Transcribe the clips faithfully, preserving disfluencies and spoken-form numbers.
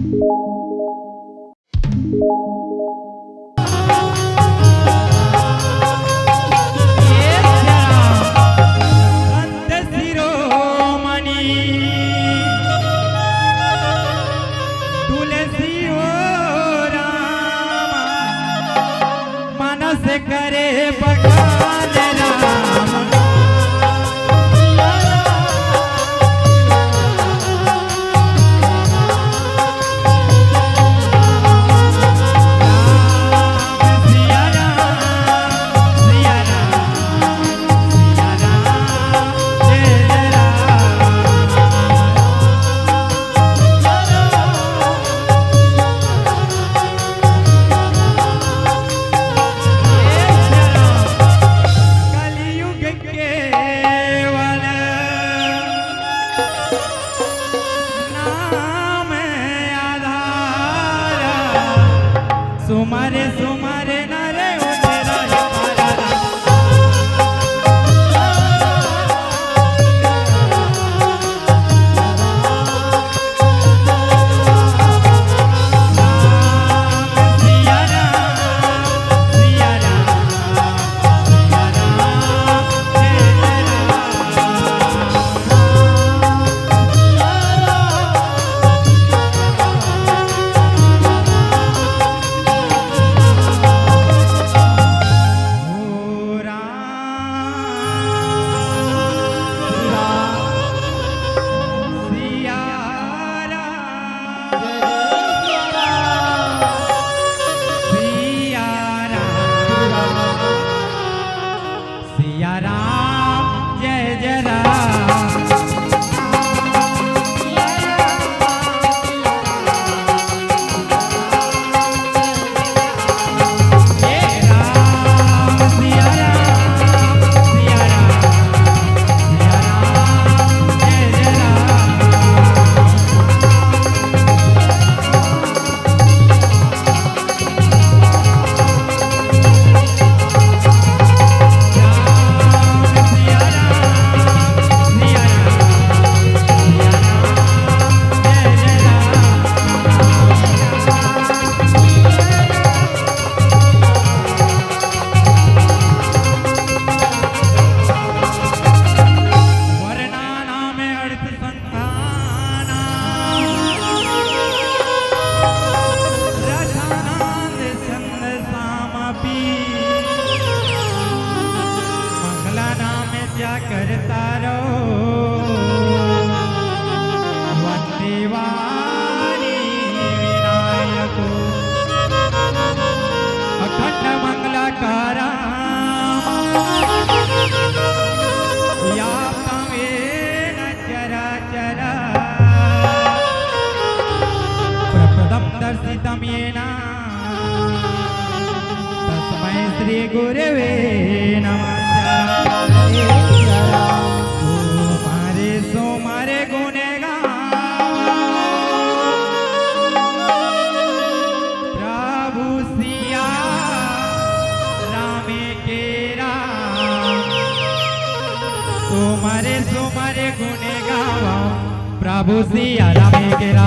संत शिरोमणि तुलसी ओ राम, मानस करे बखान राम। कलयुग केवल नाम आधार, सुमर सुमर नर उतरहि पार। सिया राम, जय जय राम। वर्णा नाम अर्थ संताना, रचनांद छंद सामपि। मंगला नाम त्या करता रहो, वंदे वाणी विनायको। अखंड मंगलाकारा, व्याप्तं येन चराचर। प्रपदं दर्शितं येन तस्मै श्री गुरवे नमः। सुमर सुमर गुण गावा प्रभु सिया राम केरा।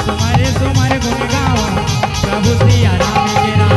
सुमर सुमर गुण गावा प्रभु सिया राम केरा।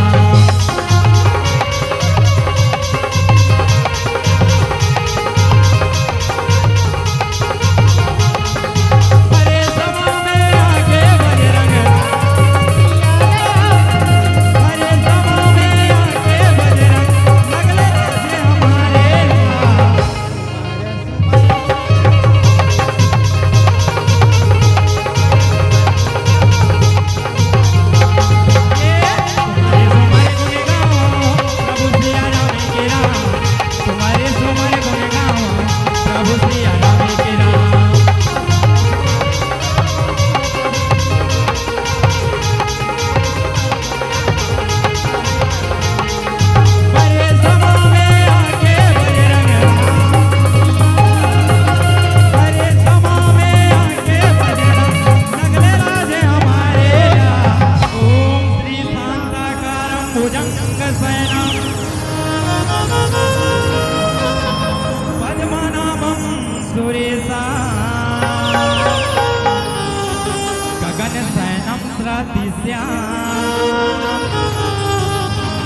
श्याम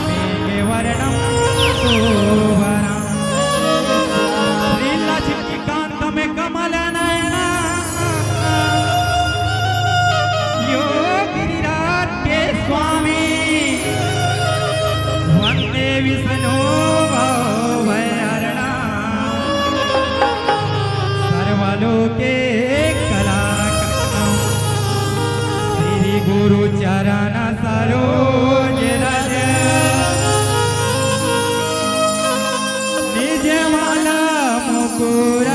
मेघवर्णं शोभनम्। श्रीलक्ष्मीकान्तमेघमलनयनम् योगिराज के स्वामी वन्दे विष्णो भवभयहरणम्। सर्वलोके कलाकन्दं श्री गुरु चरण सरोज रज निज मल मुकुर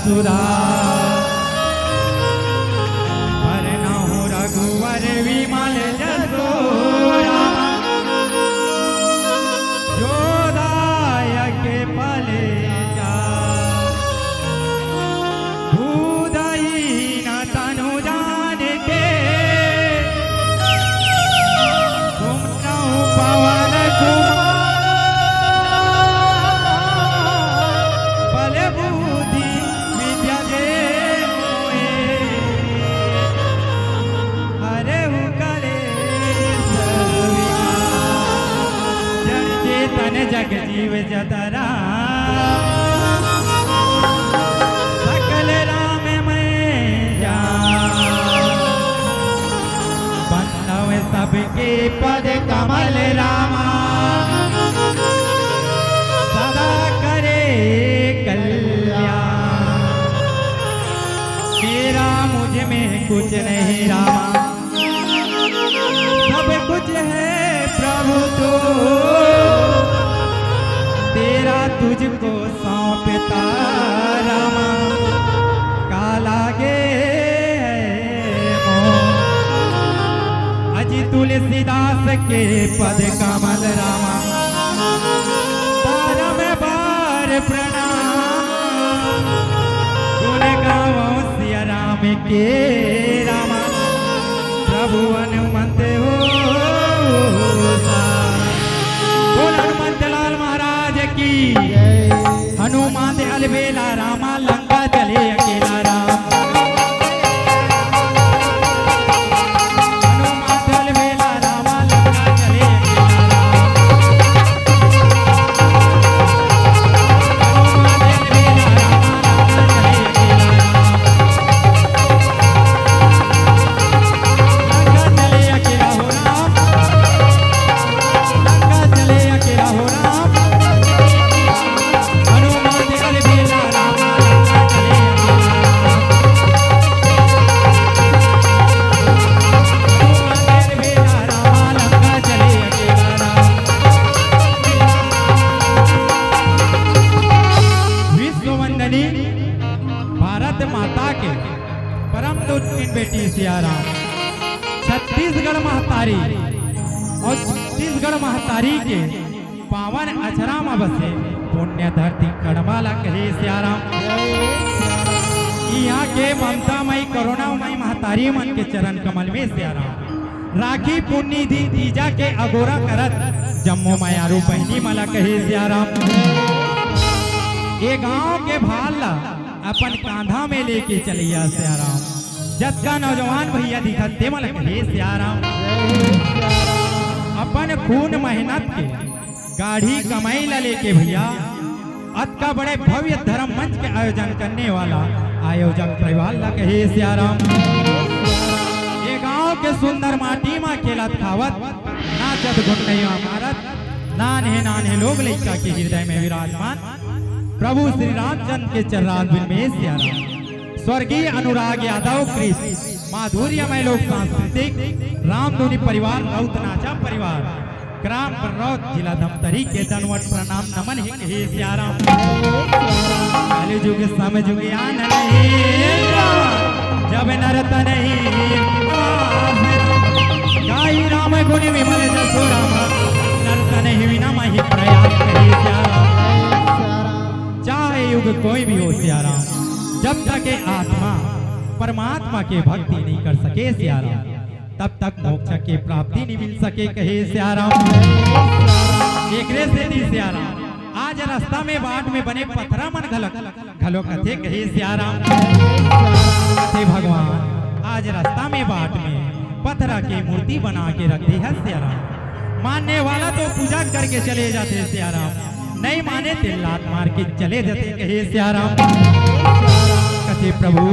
सुधार। बरनहुँ रघुवर विमल जसु राम जो दायक फल चारि। भूतहीन तनु जानिके तुम नहुँ पवन कुमार। बल बुद्धि विद्या दे मोहे हरहु कलेस विकार। जड़ चेतन जग जीव जतरा सकल राम मैं जान। बंधव सबके पद कमल रामा सदा करे कल्याण। मेरा मुझ में कुछ नहीं रामा, सब कुछ है प्रभु तू। तेरा तुझको सौंपता रामा, का लागे है मोह। अजी तुलसीदास के पद कमल रामा, बारंबार प्रणाम। गुण गावो सिया राम के रामा, प्रभु हनुमंत होसा। बोल हनुमंत लाल महाराज की। हनुमंत अलबेला रामा, लंका चले अकेला राम। हनुमंत अलबेला रामा, लंका चले अकेला राम। हनुमंत अलबेला रामा, लंका चले अकेला राम। लंका चले अकेला हो राम। लंका चले अकेला हो राम। हनुमंत अलबेला रामा, लंका चले अकेला राम। हनुमंत अलबेला रामा, लंका चले अकेला राम। विश्व वंदनी भारत माता के परम दूत के बेटी सिया राम, छत्तीसगढ़ महतारी अउ छत्तीसगढ़ महतारी के पावन अचरा म बसे पुण्य धरती खड़मा ला कहे सिया राम। इहाँ के ममता मई करुणा मई महतारी मन के चरण कमल में सिया राम राखी पुन्नी दिन तीजा के अगोरा करत जम्मो मयारू बहिनी मन ला कहे सिया राम। ए गांव के भार ला अपन कांधा में लेके चलइया सिया राम। जतका नौजवान भइया दिखत ते मन ला कहे सिया राम। अपन खून मेहनत के गाढ़ी कमाई ला लेके भइया अतका बड़े भव्य धर्म मंच के आयोजन करने वाला आयोजक परिवार ला कहे सिया राम। ये गांव के सुंदर माटी मा खेलत खावत नाचत गुनगुनइया मारत नान्हे नान्हे लोग लइका के हृदय में विराजमान प्रभु श्री रामचंद्र के चरणारविंद में सिया राम। स्वर्गीय अनुराग यादव कृत माधुर्यमय लोक सांस्कृतिक रामधुनी परिवार, राउत नाचा परिवार, ग्राम बरनौत, जिला धमतरी के दंडवत प्रणाम नमन हे कहे सिया राम। कलि जुग सम जुग आन नहीं, जब नर तन ही गाई राम गुण विमल जसु राम, नर तन ही विनमहि प्रयास कहे सिया राम। चाहे युग कोई भी हो सिया राम, जब तक ये आत्मा परमात्मा के भक्ति नहीं कर सके सिया राम, तब तक मोक्ष के प्राप्ति नहीं मिल सके कहे सिया राम। एकरे सेती सिया राम आज रास्ता में बाट में बने पथरा मन घलो, घलो कथे कहे सिया राम। कथे भगवान आज रास्ता में बाट में पथरा के मूर्ति बना के रख दे हे सियाराम। मानने वाला तो पूजा करके चले जाथे सियाराम, नहीं माने ते लात मार के चले जाथे कहे सियाराम। कथे प्रभु,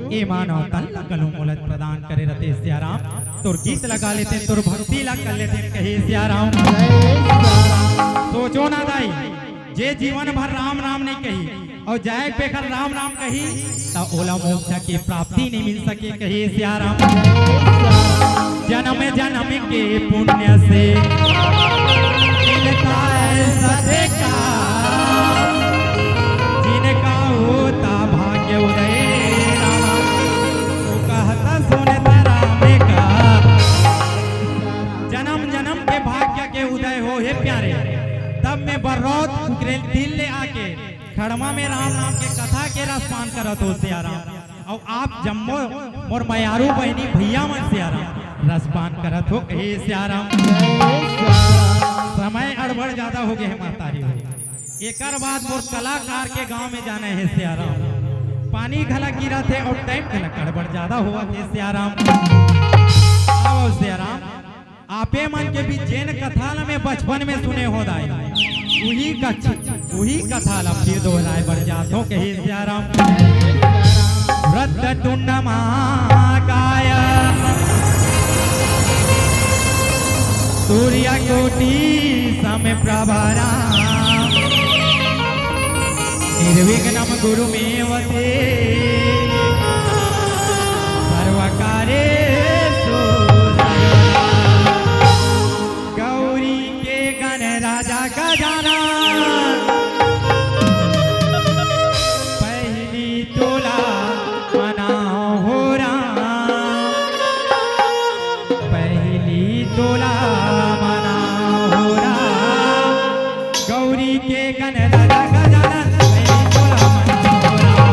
ए मानव तन ला कलू मोलत प्रदान करे रथे सियाराम। तोर गीत लगा लेते, तोर भक्ति ला कर लेते कहे सियाराम। सोचो ना दाई, जे जीवन भर राम राम नहीं कही अउ जाए पेखर राम राम कही, त ओला मोक्ष के प्राप्ति नहीं मिल सके कहे सियाराम। जन्म जन्म के पुण्य से मिलता है सत्य का, जिनका होता भाग्य उदय रामा, वो कहता सुनता राम का। जन्म जन्म के भाग्य के उदय हो हे प्यारे, तब मैं बर्रौत उकरेल दिल ले आके खड़मा में राम नाम के कथा के रसपान करत हो सियाराम। अउ आप जम्मो मोर मयारू बहिनी भैया मन सियाराम रसपान करत हो कहे सियाराम। समय अड़बड़ ज्यादा हो गए हे महतारी हो, एकर बाद मोर कलाकार के गांव में जाना हे सियाराम। पानी घला गिरत हे अउ टाइम घला अड़बड़ ज्यादा होवत हे सियाराम। आओ सियाराम, आपे मन के बीच जेन कथा ल मैं बचपन में सुने हो दाई, उही कछ-, उही कथा ल फिर दोहराए बर जाथो कहे सियाराम। वक्रतुंड महाकाय सूर्यकोटि समप्रभा राम। निर्विघ्नं कुरु मे देव सर्वकार्येषु सर्वदा। गौरी के गण राजा गजानन, पहली तोला मना हो राम, पहली तोला मना हो राम। गौरी के गण राजा गजानन, पहली तोला मना हो राम।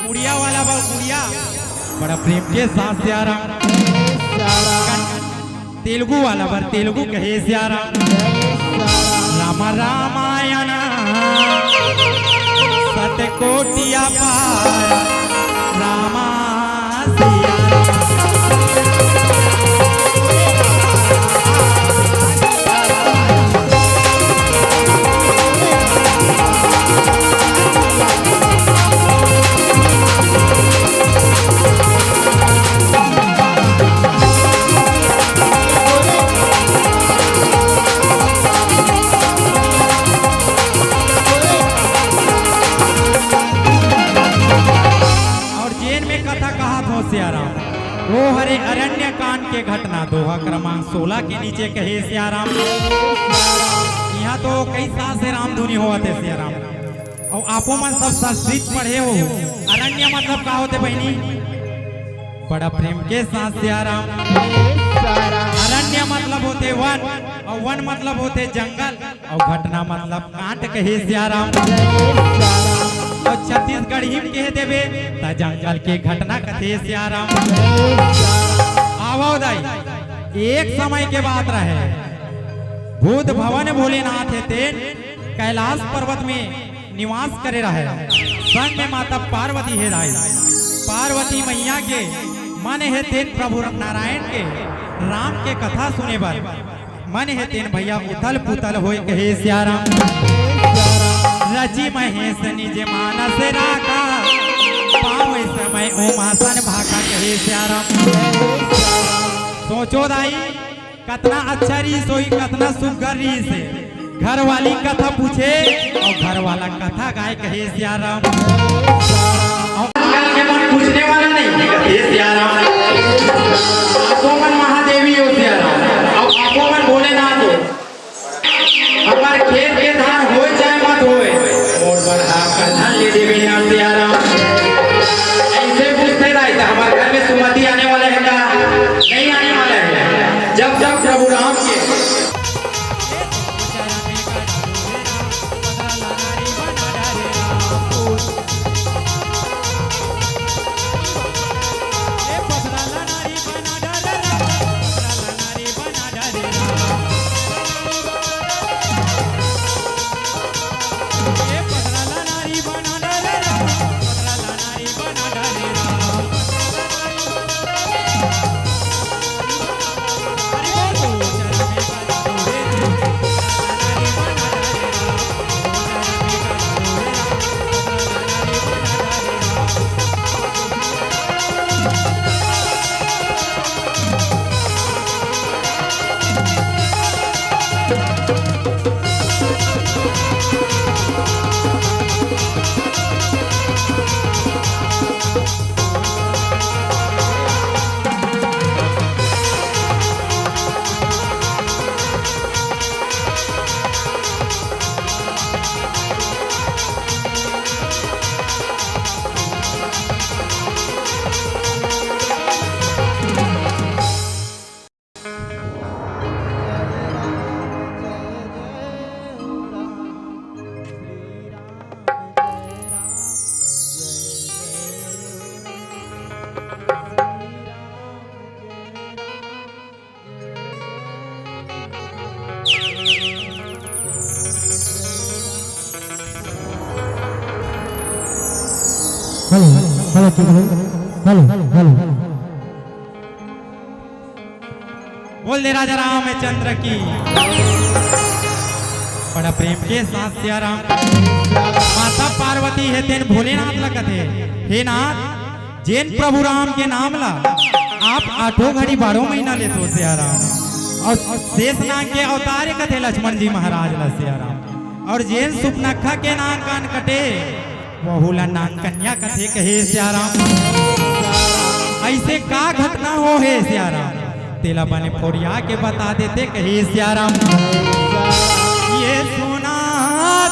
उड़िया वाला बा उड़िया, बड़ा प्रेम के साथ सियाराम। तेलुगु वाला बर तेलुगु कहे सियाराम। राम रामायण सतकोटिया पार रामा सियाराम। अउ जेन में कथा कहात हो सियाराम, वो हरे अरण्य दोहा क्रमांक सोलह के नीचे कहे सिया राम। इहाँ तो कई साल से राम धुनी होवत हे सिया राम। अउ आपो मन सब संस्कृत पढ़े हो। अरण्य मतलब का होथे बहिनी? बड़ा प्रेम के साथ सिया राम। अरण्य मतलब होथे वन, अउ वन मतलब होथे जंगल, अउ घटना मतलब कांड कहे सिया राम। अउ छत्तीसगढ़ी म कहे देबे त जंगल के घटना कथे सिया राम। आवव दाई, एक समय के बात रहे, भूत भवन भोलेनाथ हे तेन कैलाश पर्वत में निवास करे रहे। संग में माता पार्वती हे दाई। पार्वती मैया के मन हे तेन प्रभु नारायण के राम के कथा सुने बर। मन हे तेन भैया उथल पुथल होय कहे सिया राम। रचि महेश निज मानस राखा, पावै समय उमा सन भाखा कहे सिया राम। सोचो दाई, कतना अच्छा रिहिस होही, कतना सुग्घर रिहिस हे। घरवाली कथा पूछे अउ घरवाला कथा गाय कहे सिया राम। अउ आजकल के मन पूछने वाला नहीं हे कहे सिया राम। आपो मन महादेवी हो सिया राम, अउ आपो मन भोलेनाथ हो। हमर खेत के धान होय चाहे मत होय, मोर बर आपका धन ले देबे ना सिया राम। ऐसे पूछते रहे तो हमारे घर में सुमति आने वाला है का? नहीं आने वाला है। जब जब प्रभु राम के हेलो, हेलो, ठीक है। Hello, hello. बोल दे राजा रामचंद्र की। बड़ा प्रेम के साथ सिया राम। माता पार्वती हे तेन भोलेनाथ ला कथे, हे नाथ, जेन प्रभु राम के नाम ला आप आठों घड़ी बारहों महीना लेथो सिया राम। अउ शेष नाग के अवतार कथे लक्ष्मण जी महाराज ला सिया राम। अउ जेन सुपनखा के नांग कान कटे, वहू ला नांग कन्या कथे कहे सिया राम। ऐसे का घटना हो हे सिया राम, तेला बने फोरिया के बता देते कहे सिया राम। ये सुना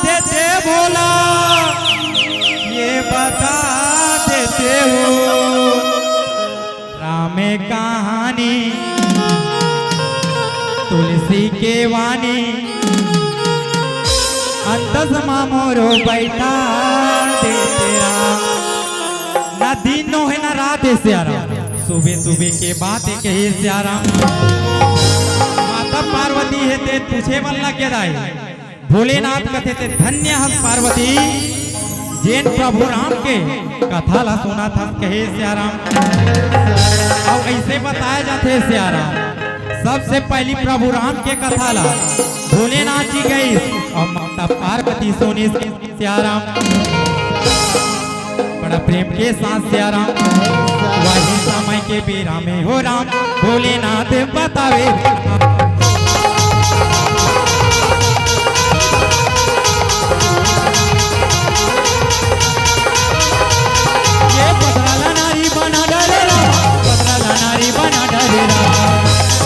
देते भोला, ये बता देते हो राम कहानी, तुलसी के वाणी, अंतस मा मोरो बैठा दे तेरा। ना दिन नो हे ना रात हे सिया राम, सुबह सुबह के बात हे कहे सिया राम। माता पार्वती हे ते पूछे मन लग गया दाई। भोलेनाथ कथे ते धन्य हस पार्वती, जेन प्रभु राम के कथा ला सुनत हस कहे सिया राम। अउ ऐसे बताया जाथे सिया राम, सबसे पहली प्रभु राम के कथा ला भोलेनाथ जी गइस अउ माता पार्वती सुनिस सिया राम। बड़ा प्रेम के साथ सिया राम। वही समय के बेरा में हो राम भोलेनाथ बतावे। ये पथरा ला नारी बना डरे राम, पथरा ला नारी बना डरे राम।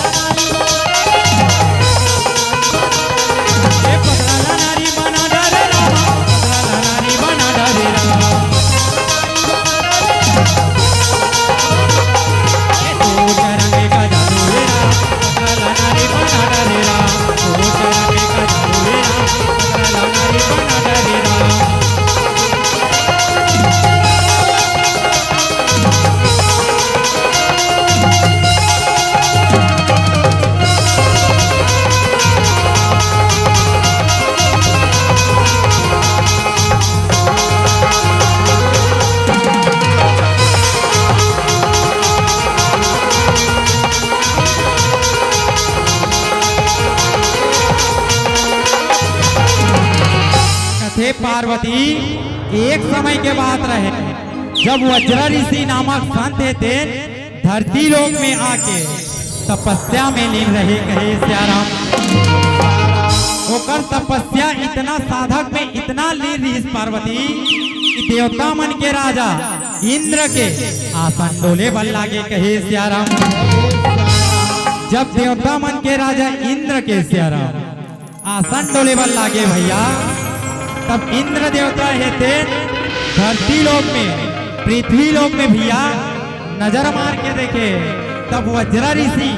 हे पार्वती, एक समय के बात रहे, जब वज्र ऋषि नामक संत हे तेन धरती लोक में आके तपस्या में लीन रहे, कहे सियाराम। ओकर तपस्या इतना, साधक में इतना लीन रहिस पार्वती, कि देवता मन के राजा इंद्र के आसन डोले बर लागे, कहे सियाराम। जब देवता मन के राजा इंद्र के सियाराम आसन डोले बर लागे भैया, तब इंद्र देवता हे तेन धरती लोक में, पृथ्वी लोक में भैया नजर मार के देखे, तब वज्र ऋषि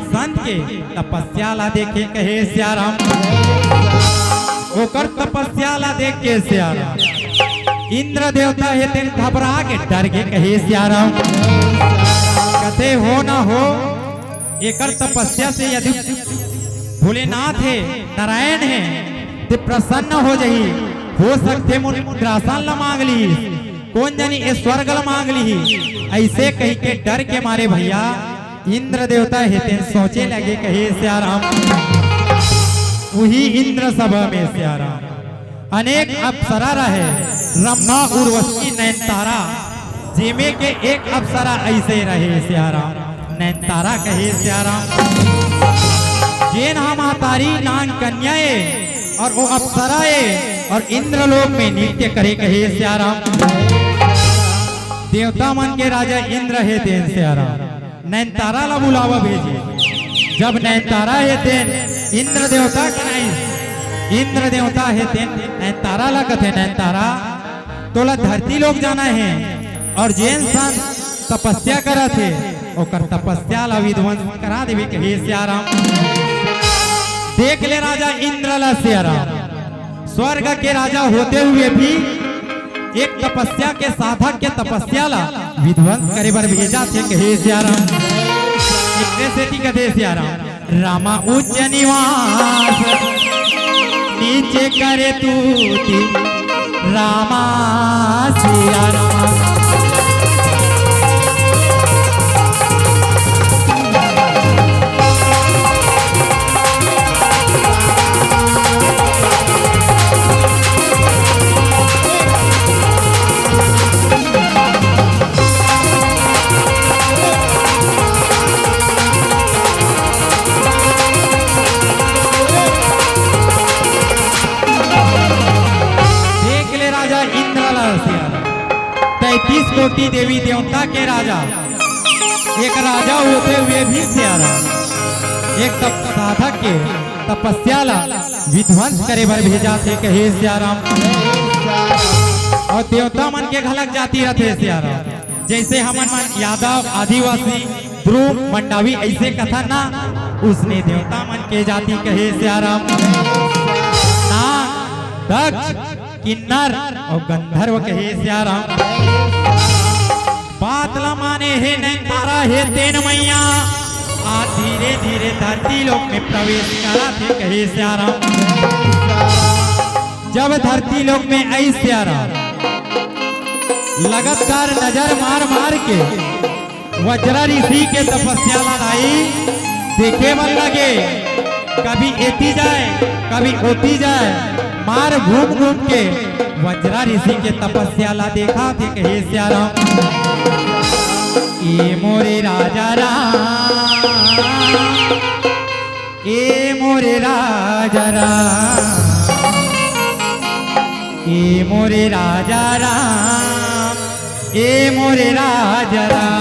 संत के तपस्या ला देखे, कहे सियाराम। ओकर तपस्या ला देख के सियाराम, इंद्र देवता हे तेन घबरा के डर गे, कहे सियाराम। कथे हो ना हो, एकर तपस्या से यदि भोलेनाथ हे, नारायण हे, ते प्रसन्न हो जही, हो सकथे मोर इंद्रासन ला मांग ली, कोन जनी ए स्वर्ग ला मांग ली। ऐसे कहि के डर के मारे भैया इंद्र देवता हे तेन सोचे लगे, कहे सियाराम। उही इंद्र सभा में सियाराम अनेक अप्सरा रहे, रंभा, उर्वशी, नैनतारा, जेमे के एक अप्सरा ऐसे रहे सियाराम, नैनतारा कहे सियाराम। जेन हा महतारी नान कन्या ए और वो अप्सरा ए और इंद्रलोक में नृत्य करे, कहे सियाराम। देवता मन के राजा इंद्र हे तेन सियाराम नैनतारा ला बुलावा भेजे। जब नैनतारा हे तेन इंद्र देवता के नहीं, इंद्र देवता हे तेन नैनतारा ला कथे, नैनतारा, तोला धरती लोक जाना हे और जेन संत तपस्या करत हे, ओकर तपस्या ला विध्वंस करा देबे, कहे सियाराम। देख ले राजा इंद्र ला सियाराम, स्वर्ग के राजा होते हुए भी एक तपस्या के, साधक के तपस्या ला विध्वंस करे बर भेजा थे, कहे सियाराम। एकरे सेती कथे सियाराम, रामा उच्च निवास नीचे करे तूती, रामा सियाराम। देख ले राजा इंद्र ला सियाराम, तैंतीस कोटि देवी देवता के राजा, एक राजा होते हुए भी सियाराम एक तप साधक के तपस्या ला विध्वंस करे बर भेजा थे, कहे सियाराम। और देवता मन के घलक जाति रथे सियाराम, जैसे हमन मन यादव, आदिवासी, द्रुम, मंडावी ऐसे कथन ना, उसने देवता मन के जाति कहे सियाराम। नाग, दक्ष, किन्नर और गंधर्व कहे सियाराम। बात ला माने हे नैनतारा हे तेन मैया, आज धीरे धीरे धरती लोक में प्रवेश करा थे, कहे सियाराम। जब धरती लोक में आई सियाराम, लगातार नजर मार मार के वज्र ऋषि के तपस्या ला दाई देखे बर लगे, कभी एती जाए, कभी ओती जाए, मार घूम घूम के वज्र ऋषि के तपस्या ला देखा थे, कहे सियाराम। ए मोरे राजा राम, ए मोरे राजा राम, ए मोरे राजा राम, ए मोरे राजा राम।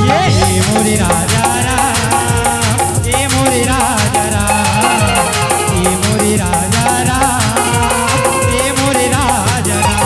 ए, ए मोरे राजा राम, ए मोरे राजा राम, ए मोरे राजा राम, ए मोरे राजा राम।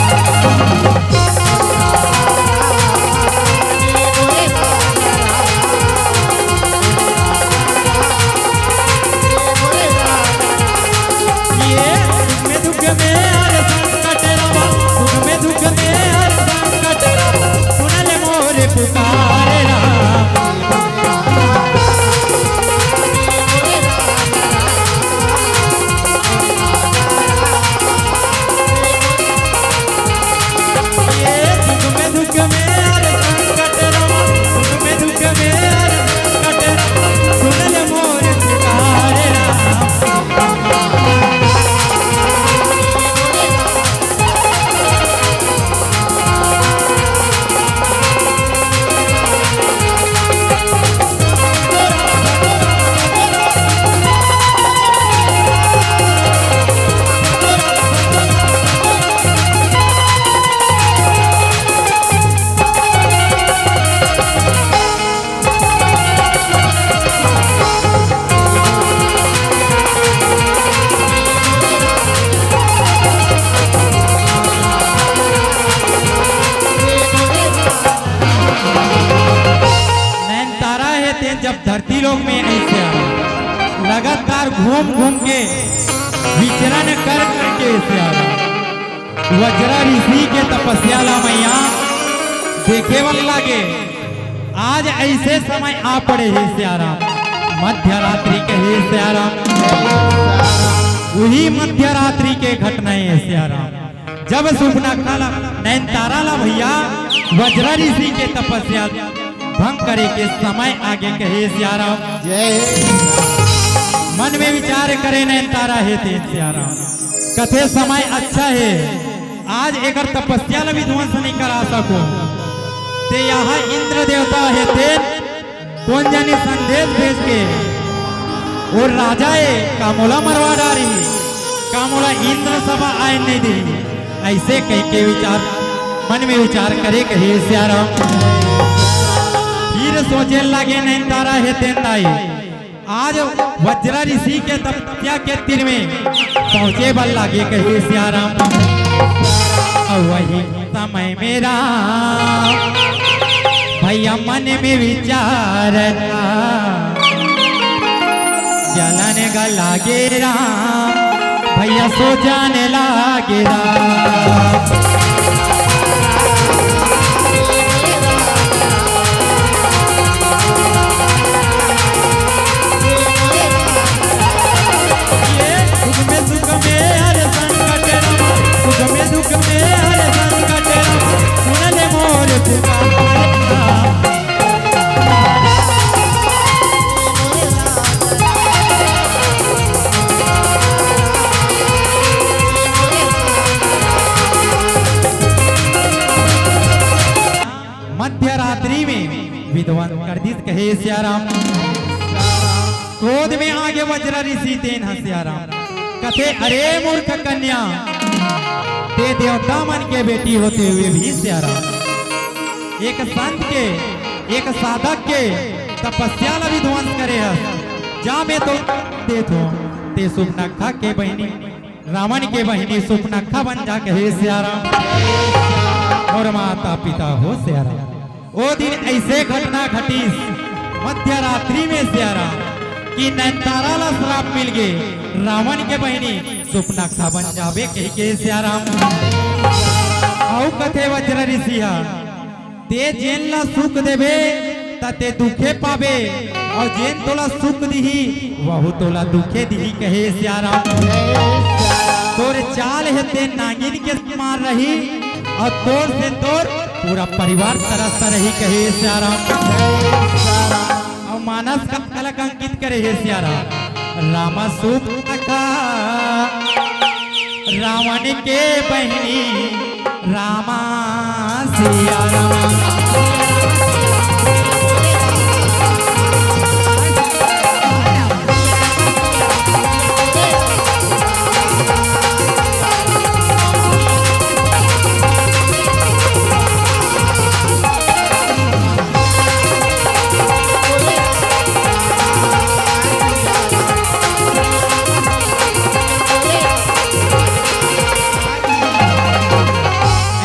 घूम घूम के, विचरण कर करके सियाराम, वज्रा ऋषि के तपस्या ला मैया देखे बर लागे। आज ऐसे समय आ पड़े हे सियाराम, मध्य रात्रि के हे सियाराम, वही मध्य रात्रि के घटना हे सियाराम। जब सुपनखा ला, नैनतारा ला भैया, वज्रा ऋषि के तपस्या भंग करे के समय आगे कहे सियाराम। जय हे। मन में विचार करे नैनतारा हे तेन सियाराम, कथे समय अच्छा हे, आज एकर तपस्या ला भी ध्वंस नहीं करा सको। ते यहाँ इंद्र देवता हे तेन कोन जानी संदेश भेज के, ओ राजा ए, का मोला मरवा डारही, का मोला इंद्र सभा आए नहीं देही, ऐसे कह के विचार, मन में विचार करे कहे सियाराम। फिर सोचे लागे नैनतारा हे तेन दाई, आज वज्रा ऋषि के तपस्या के तीर में पहुंचे बर लागे कहे सियाराम। और वही समय में राम भैया मन में विचार ला, जलन ग लागे राम भैया सोचन लागे राम। ये सुख में दुख में हर संकट राम, सुख में दुख में हर संकट राम, सुन ले मोर पुकार राम। मध्य रात्रि में विध्वंस कर दिस कहे सियाराम। क्रोध में आगे वज्रा ऋषि तेन ह सियाराम, कथे, "अरे मूर्ख कन्या, ते देवता मन के बेटी होते हुए भी सियाराम, एक संत के, एक साधक के तपस्या ला भी ध्वंस करे हस। जा मैं तो देत हों, ते सुपनखा के बहिनी, रावण के बहिनी सुपनखा बन जा कहे सियाराम, मोर माता पिता हो सियाराम।" ओ दिन ऐसे घटना घटिस मध्य रात्रि में सियाराम कि नैनतारा ला श्राप मिल गे, रावण के बहिनी सुपनखा बन जाबे कहि के सियाराम। अउ कथे वज्र ऋषि ह, ते जेन ला सुख देबे त ते दुखे पाबे, अउ जेन तोला सुख दिही वहू तोला दुखे दिही कहे सियाराम। तोर चाल हे ते नागिन के समान रही, अउ तोर से तोर पूरा परिवार तरसता रही कहे सियाराम। अउ मानस का कलंकित करे हे सियाराम। रामा सुपनखा रावण के बहिनी रामा सियाराम।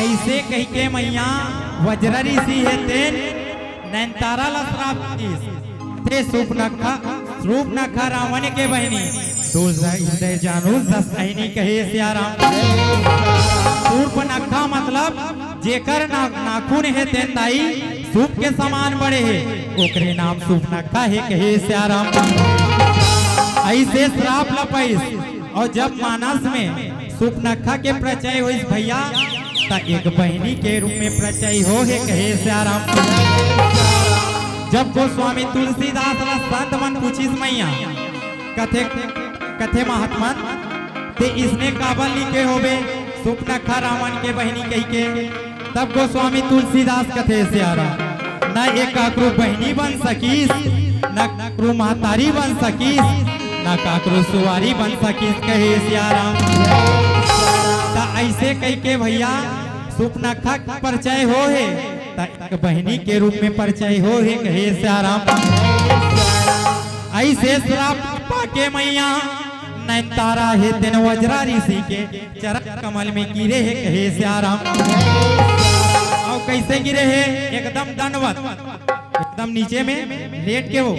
ऐसे कहिके मैया वज्र ऋषि हे तेन नैनतारा ला श्राप दिस। ते सुपनखा, सुपनखा रावण के बहिनी, तू हृदय जानू दस अहिनी कहे सियाराम। सुपनखा मतलब जेकर ना-, नाखून हे तेन दाई, सुप के समान बड़े हे, ओकरे नाम सुपनखा हे कहे सियाराम। ऐसे श्राप ल पाइस, अउ जब मानस में सुपनखा के परिचय होइस भैया, त एक बहिनी के रूप में परिचय हो हे कहे सियाराम। जब गोस्वामी तुलसीदास ला संत मन पूछिस मैया, कथे, कथे महात्मन, ते इसने काबर लिखे होबे सुपनखा रावण के बहिनी कहिके? तब गोस्वामी तुलसीदास कथे सियाराम, न ए काकरो बहिनी बन सकिस, न काकरो महतारी बन सकिस, न काकरो सुवारी बन सकिस कहे सियाराम। त ऐसे कहिके भैया सुपनखा के परिचय हो हे, त एक बहिनी के रूप में परिचय हो हे कहे सियाराम। ऐसे श्राप पाके मैया नैनतारा हे तेन वज्र ऋषि के चरण कमल में गिरे हे कहे सियाराम। अउ कैसे गिरे हे? एकदम दंडवत, एकदम नीचे में लेट के वो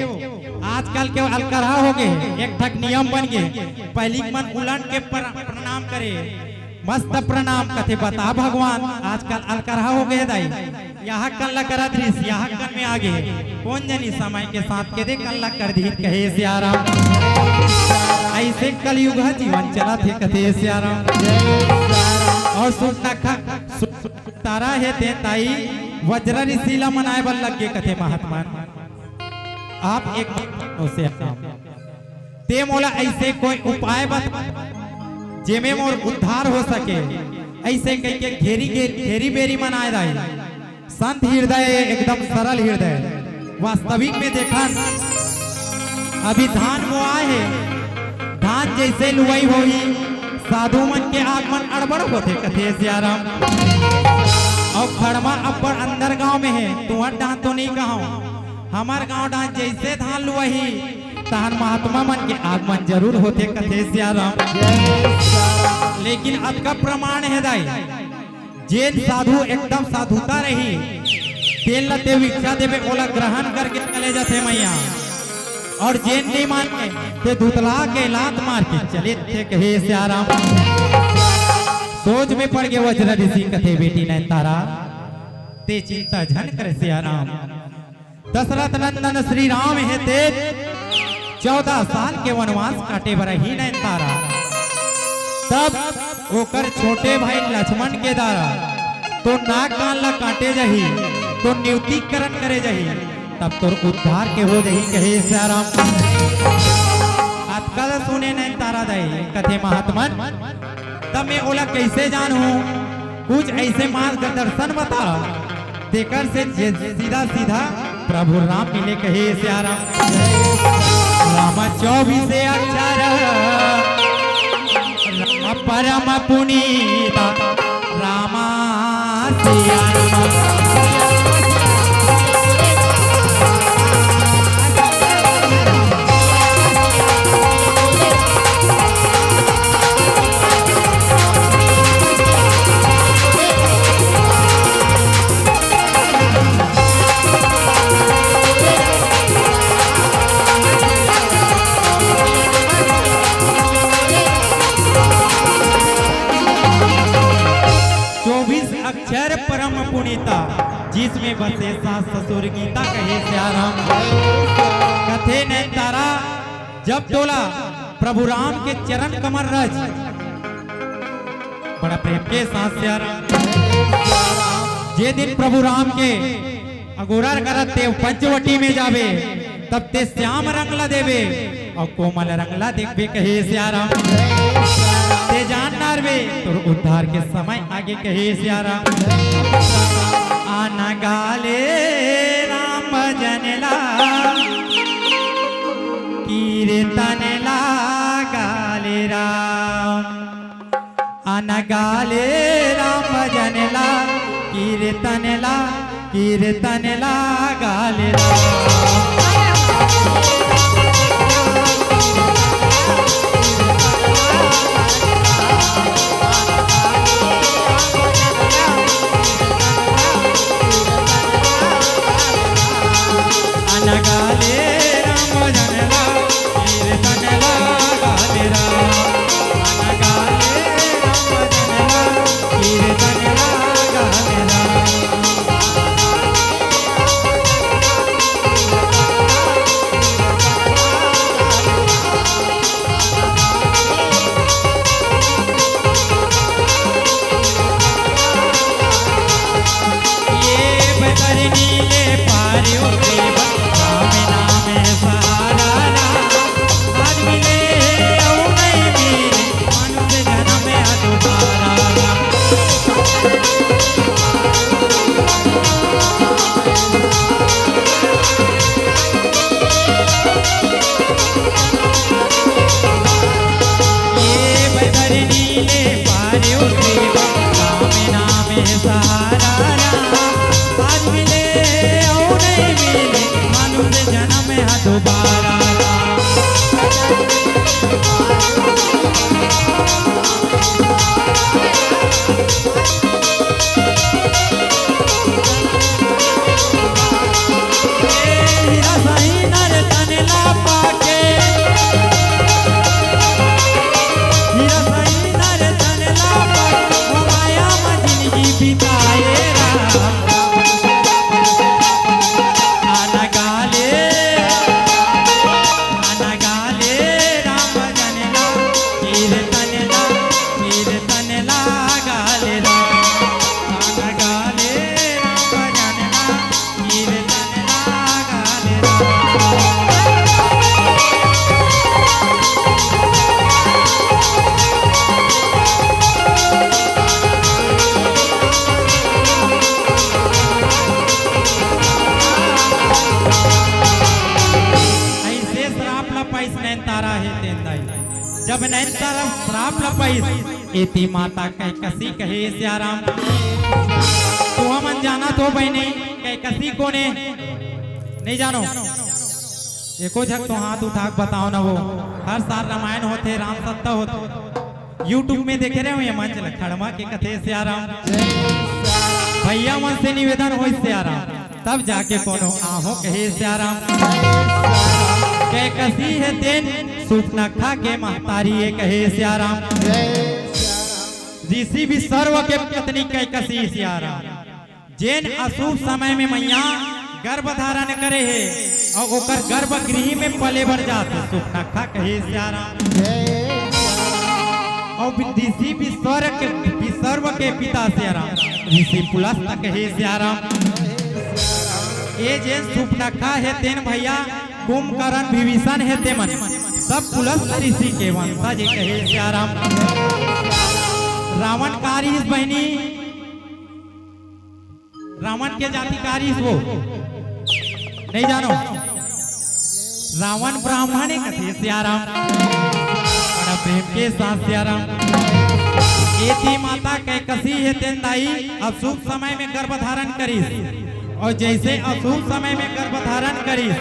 आजकल के अलकरहा हो गे, एक ठक नियम बन गे। पहिली के मन उलट के प्र-, प्रणाम करे, मस्त प्रणाम कथे, बता भगवान, आजकल अलकरहा हो गे दाई। यहा कन ला करत रिस, यहा कन में आ गे। कोन जनी समय के साथ के दे कन ला कर दिहिस कहे सियाराम। अइसे कलयुग ह जीवन चलत हे कथे सियाराम। अउ सुनखा, सु-, तारा हे ते ताई, वज्र ऋषि ला मनाए बर लग गे कथे महात्मा। आप एक बात सुनो से, ते मोला अइसे कोई उपाय बता, जेमे मोर उद्धार हो सके। अइसे कहिके घेरी, घेरी, घेरी बेरी मनाए दाई। संत हृदय, एकदम सरल हृदय। वास्तविक में देखन, अभी धान बोआए हे, धान जइसे लुवई होही, साधु मन के आगमन अड़बड़ होथे, कथे सियाराम। अउ खड़मा अब्बड़ अंदर गांव में हे, तुंहर डाहन तो नइ कहंव, हमर गांव डाहन जइसे धान लुवही, तहन महात्मा मन के आगमन जरूर होथे, कथे सियाराम। लेकिन अतका प्रमाण हे दाई, जेन साधु एकदम साधुता रही, तेन ल ते भिक्षा देबे, ओला ग्रहण करके चले जाथे मइया। अउ जेन नइ माने, ते धुतला के लात मार के चले जाथे, कहे सियाराम। सोच में पड़ गे वज्र ऋषि, कथे बेटी नैनतारा, ते चिंता झन कर सियाराम। दशरथ नंदन श्री राम हे ते चौदह साल के वनवास काटे बर आही नैनतारा। तब ओकर छोटे भाई लक्ष्मण के द्वारा तो नाक कान ला काटे जाही, तो नियुक्तिकरण करे जाही, तब तोर उद्धार के हो जाही कहे सियाराम। अतका ल सुने नैनतारा दाई कथे महात्मन, तब मैं ओला कइसे जानहूं? कुछ अइसे मार्गदर्शन बता, तेकर से जे सीधा सीधा प्रभु राम मिले कहे सियाराम। राम चौबीस अक्षर, राम परम पुनीता, राम सियाराम। चौबीस अक्षर परम पुनीता, जिसमें बसे सास ससुर गीता कहे सियाराम। कथे नैनतारा, जब तोला प्रभु राम के चरण कमल रज, बड़ा प्रेम के साथ सियाराम। जे दिन प्रभु राम के अगोरा करत ते पंचवटी में जाबे, तब ते श्याम रंग ला देबे अउ कोमल रंग ला देखबे कहे सियाराम। ते जान डारबे तोर उद्धार के समय आगे कहे सियाराम। आना गाले राम भजन ला, कीर्तन ला गाले राम। आना गाले राम भजन ला, कीर्तन ला, कीर्तन ला गाले राम। आना गाले राम भजन ला, कीर्तन ला गाले राम। आना गाले राम भजन ला, कीर्तन ला गाले राम। जब नैन तारा श्राप ल पाइस, एती माता कैकसी कहे सियाराम। तुमन जानत हो बहिनी, कैकसी कोने? नहीं जानो? एको झक तो हाथ उठा के बताओ ना वो। हर साल रामायण होथे, राम सत्ता होथे। YouTube में देखे रहे हो ये मंच ल, खड़मा के कथे सियाराम। भैया मन से निवेदन होइस सियाराम, तब जाके कोनो आहो कहे सियाराम। कैकसी हे तेन सुपनखा के महतारी ए कहे सियाराम। ऋषि विश्वरवा के पत्नी कैकसी सियाराम, जेन अशुभ समय में मैया गर्भ धारण करे हे अउ ओकर गर्भगृह में पले बर जात हे, सुपनखा कहे सियाराम। अउ ऋषि विश्वर के, विश्वरवा के पिता सियाराम, ऋषि पुलस्त कहे सियाराम। ए जेन सुपनखा हे तेन भैया कुंभकर्ण विभीषण हे तेमन सब पुलस्त ऋषि के वंशज ए कहे सियाराम। रावण का रिहिस बहिनी, रावण के जाति का रिहिस वो? नहीं जानो? रावण ब्राह्मण ए कथे सियाराम। बड़ा प्रेम के साथ सियाराम। एती माता कैकसी हे तेन दाई अशुभ समय में गर्भ धारण करिस, अउ जइसे अशुभ समय में गर्भ धारण करिस,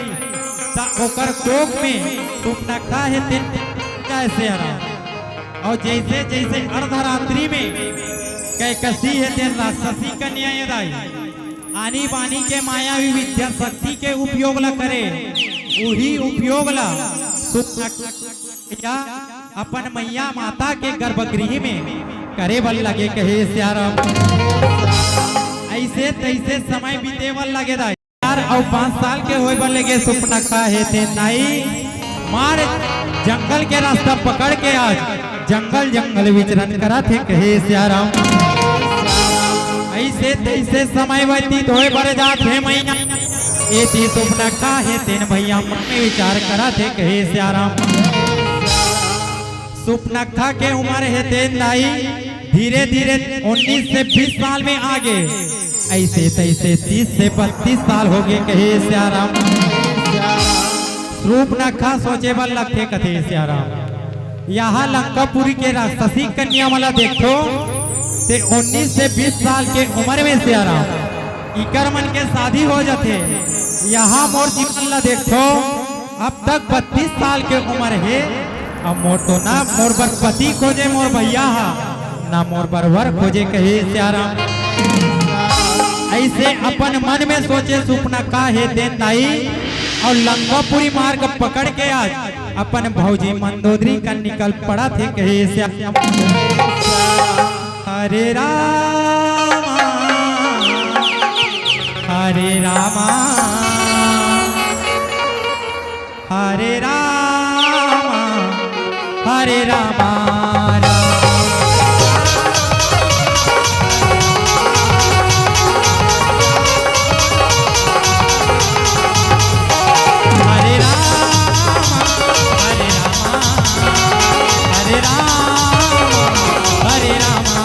त ओकर कोख में सुपनखा हे तेन जाय सियाराम। अउ जइसे जइसे अर्धरात्रि में कैकसी हे तेन राक्षसी कन्या ए दाई आनी बानी के मायावी विद्या शक्ति के उपयोग ला करे, उही उपयोग ला सुपनखा अपन मैया माता के गर्भगृह में करे बर लगे कहे सियाराम। अइसे तइसे समय बीते बर लगे दाई। चार अउ पाँच साल के होय बर लगे सुपनखा हे तेन दाई मार जंगल के रास्ता पकड़ के आज जंगल जंगल विचरण करत हे कहे सियाराम। अइसे तइसे समय व्यतीत होय बर जात हे मैया, एती सुपनखा हे तेन भैया मन में विचार करत हे कहे सियाराम। सुपनखा के उमर हे तेन दाई धीरे धीरे उन्नीस से बीस साल में आगे, अइसे तइसे तीस से बत्तीस साल होगे कहे सियाराम। सुपनखा सोचे बर लगथे कथे सियाराम। इहाँ लंकापुरी के राक्षसी कन्या मन ला देखथो, ते उन्नीस से बीस साल के उमर में सियाराम इकर मन के शादी हो जाथे। इहाँ मोर जी मन ला देखथो, अब तक बत्तीस साल के उमर हे, अब मोर तो ना मोर बर पति खोजे मोर भैया हा, ना मोर बर वर खोजे कहे सियाराम। अइसे अपन मन में सोचे सुपनखा हे तेन दाई, अउ लंकापुरी मार्ग पकड़ के आज अपन भौजी मंदोदरी कन निकल पड़त हे कहे सियाराम। हरे रामा, हरे रामा, हरे रामा, हरे रामा, रामा। हरे रामा, हरे रामा, हरे रामा, हरे रामा।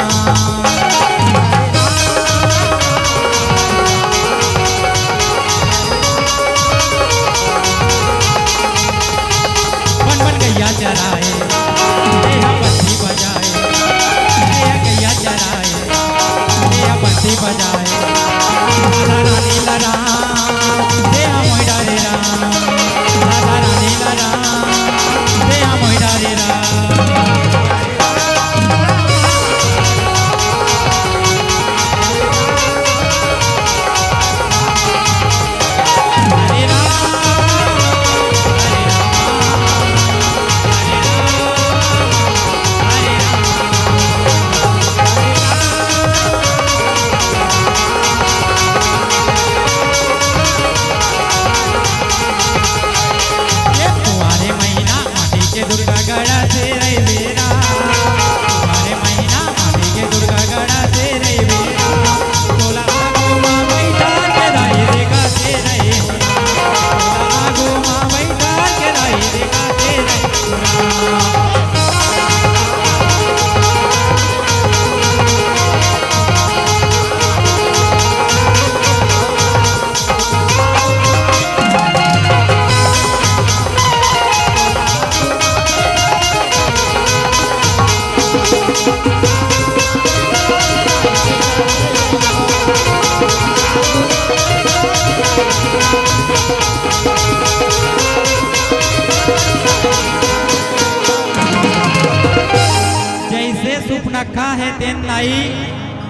का हे तेन दाई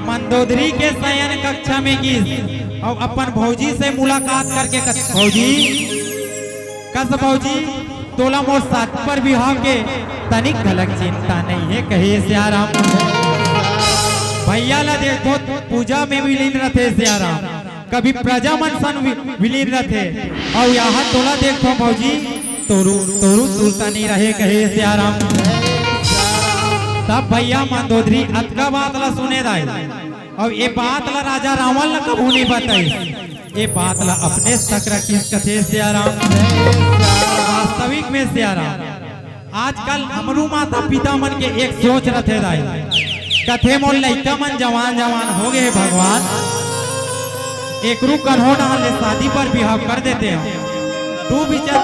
मंदोदरी के शयन कक्षा में गिस अउ अपन भौजी से मुलाकात करके कथे, "भौजी, कस भौजी, तोला मोर शादी पर बिहाव के तनिक घलक चिंता नइ हे," कहे सियाराम। भैया ला देखो, पूजा में विलीन रथे सियाराम, कभी प्रजा मन सन वि-, विलीन रथे, अउ यहाँ तोला देखो भौजी, तोरू, तोरू तुरता नइ रहे, कहे सियाराम। तब भैया मंदोदरी अतका बात ला सुने दाई, अउ ए बात ला राजा रावण ला कभू नइ बताइस। ए बात ला अपने तक रखिस, कथे सियाराम। वास्तविक में सियाराम, आजकल हमरू माता पिता मन के एक सोच रथे दाई, कथे, "मोर लइका मन जवान जवान हो गे हे भगवान, एकरू कन्हो डाहर ले शादी पर बिहाव कर देते हो, दू बीजा,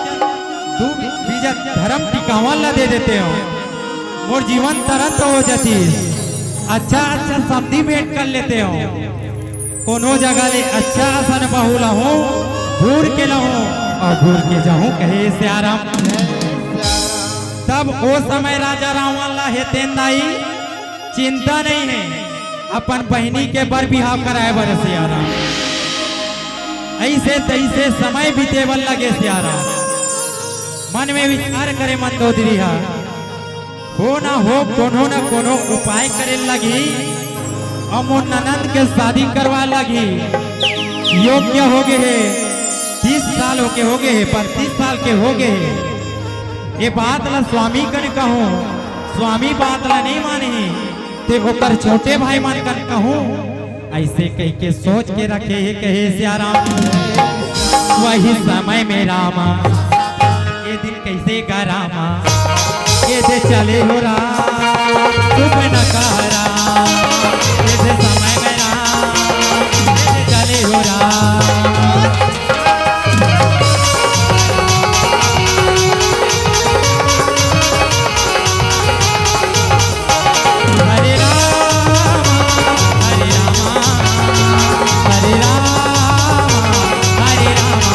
दू बीजा धर्म टिकावन ला दे देते हो, मोर जीवन तरत हो जातिस, अच्छा अच्छा समधी भेंट कर लेते हो।" कोनो जगह ले अच्छा असन बहू लहूं, घूर के लहूं अउ घूर के जाहूं, कहे सियाराम। तब ओ समय राजा रावण ला हे तेन दाई चिंता नइ हे, अपन बहिनी के बर बिहाव कराए बर सियाराम। अइसे तइसे समय बीते बर लगे सियाराम। मन में विचार करे मंदोदरी हा, हो ना हो, कोनो ना कोनो उपाय करे लगही अउ मोर ननंद के शादी करवा लगही। योग्य हो गे हे, तीस साल होके हो गे हे, पैंतीस साल के हो गे हे। ए बात ला स्वामी कन कहूं, स्वामी बात ला नइ मानही, ते ओकर छोटे भाई मन कन कहूं। अइसे कहिके सोच के रखे हे, कहे सियाराम। वही समय में रामा, ए दिन कइसे गा रामा, ए दे चले हो राम, तुम न कह राम, ए दे समय में राम, ए दे चले हो राम। हरे राम, हरे राम, हरे राम, हरे राम।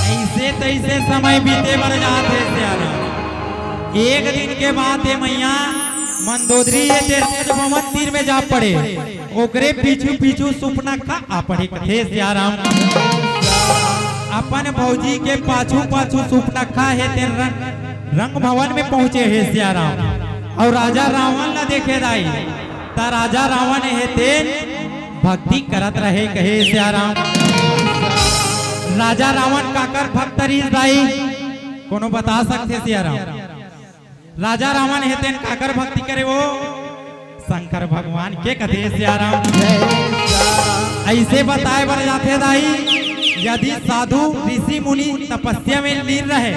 अइसे तइसे समय बीते बर जात हे सियाराम। एक दिन के बात हे, मइया मंदोदरी हे ते राजभवन तीर में जा पड़े। ओकरे पीछू पीछू सुपनखा आ पड़े, कथे सियाराम। अपन भौजी के पाछू पाछू सुपनखा हे तेन रंग, रंग भवन में पहुंचे हे सियाराम। अउ राजा रावण ला देखे दाई, त राजा रावण हे तेन भक्ति करत रहे, कहे सियाराम। राजा रावण काकर भक्त रिहिस दाई, कोनो बता सकथे सियाराम? राजा रावण हे तेन काकर भक्ति करे वो? शंकर भगवान के, कथे सियाराम। अइसे बताए बर जाथे दाई, यदि साधु ऋषि मुनि तपस्या में लीन रहे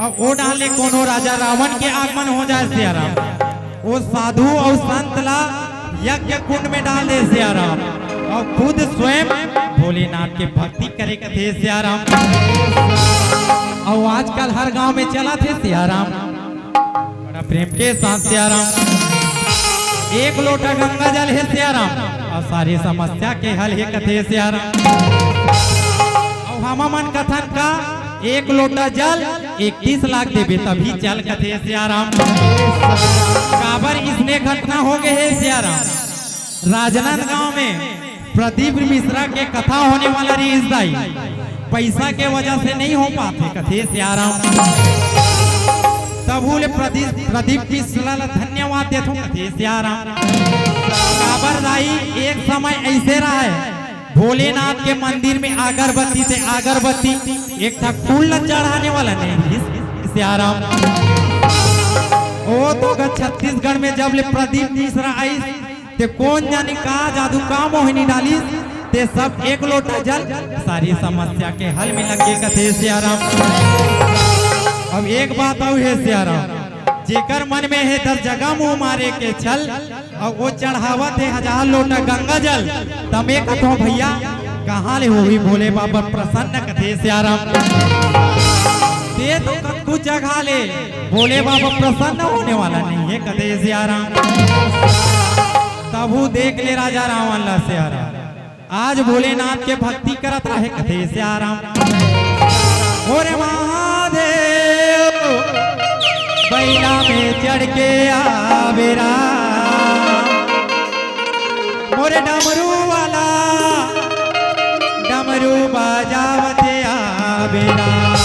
अउ ओ डाहर ले कोनो राजा रावण के आगमन हो जाए सियाराम, ओ साधु अउ संत ला यज्ञ कुंड में डाल दे सियाराम, अउ खुद स्वयं भोलेनाथ के भक्ति करे, कथे सियाराम। अउ आजकल हर गांव में चलत हे सियाराम। बड़ा प्रेम के साथ सियाराम। एक लोटा गंगा जल हे सियाराम, अउ सारी समस्या के हल हे, कथे सियाराम। अउ हमन कथन का, एक लोटा जल इकतीस लाख देबे तभी चल, कथे सियाराम। काबर इसने घटना हो गे हे सियाराम। राजनांदगांव में प्रदीप मिश्रा के कथा होने वाला रिहिस दाई, पैसा के वजह से नइ हो पाथे, कथे सियाराम। तभू ले प्रदीप, प्रदीप मिश्रा ला धन्यवाद देथों, कथे सियाराम। काबर दाई, एक समय अइसे रहय, भोलेनाथ के मंदिर में अगरबत्ती ते अगरबत्ती, एक ठा फूल ला चढ़ाने वाला नइ रिहिस सियाराम। ओ तो ग छत्तीसगढ़ में जब ले प्रदीप मिश्रा आइस, ते कोन जानी का जादू का मोहिनी डालिस, ते सब एक लोटा जल सारी समस्या के हल में लग गे, कथे सियाराम। अब एक बात अउ हे सियाराम, जेकर मन में हे दस जगह मुंह मारे के छल, अउ वो चढ़ावत हे हजार लोटा गंगा जल। त मैं कथों, "भइया, कहाँ ले होही भोले बाबा प्रसन्न?" कथे सियाराम, "ते तो कतको जगह ले भोले बाबा प्रसन्न होने वाला नहीं हे," कथे सियाराम। तभू देख ले राजा रावण ला सियाराम। आज भोलेनाथ के भक्ति करत रहे कथे सियाराम। "ओरे महादेव, बइला में चढ़ के आबे राम, मोरे डमरू वाला, डमरू बजावत आबे राम।"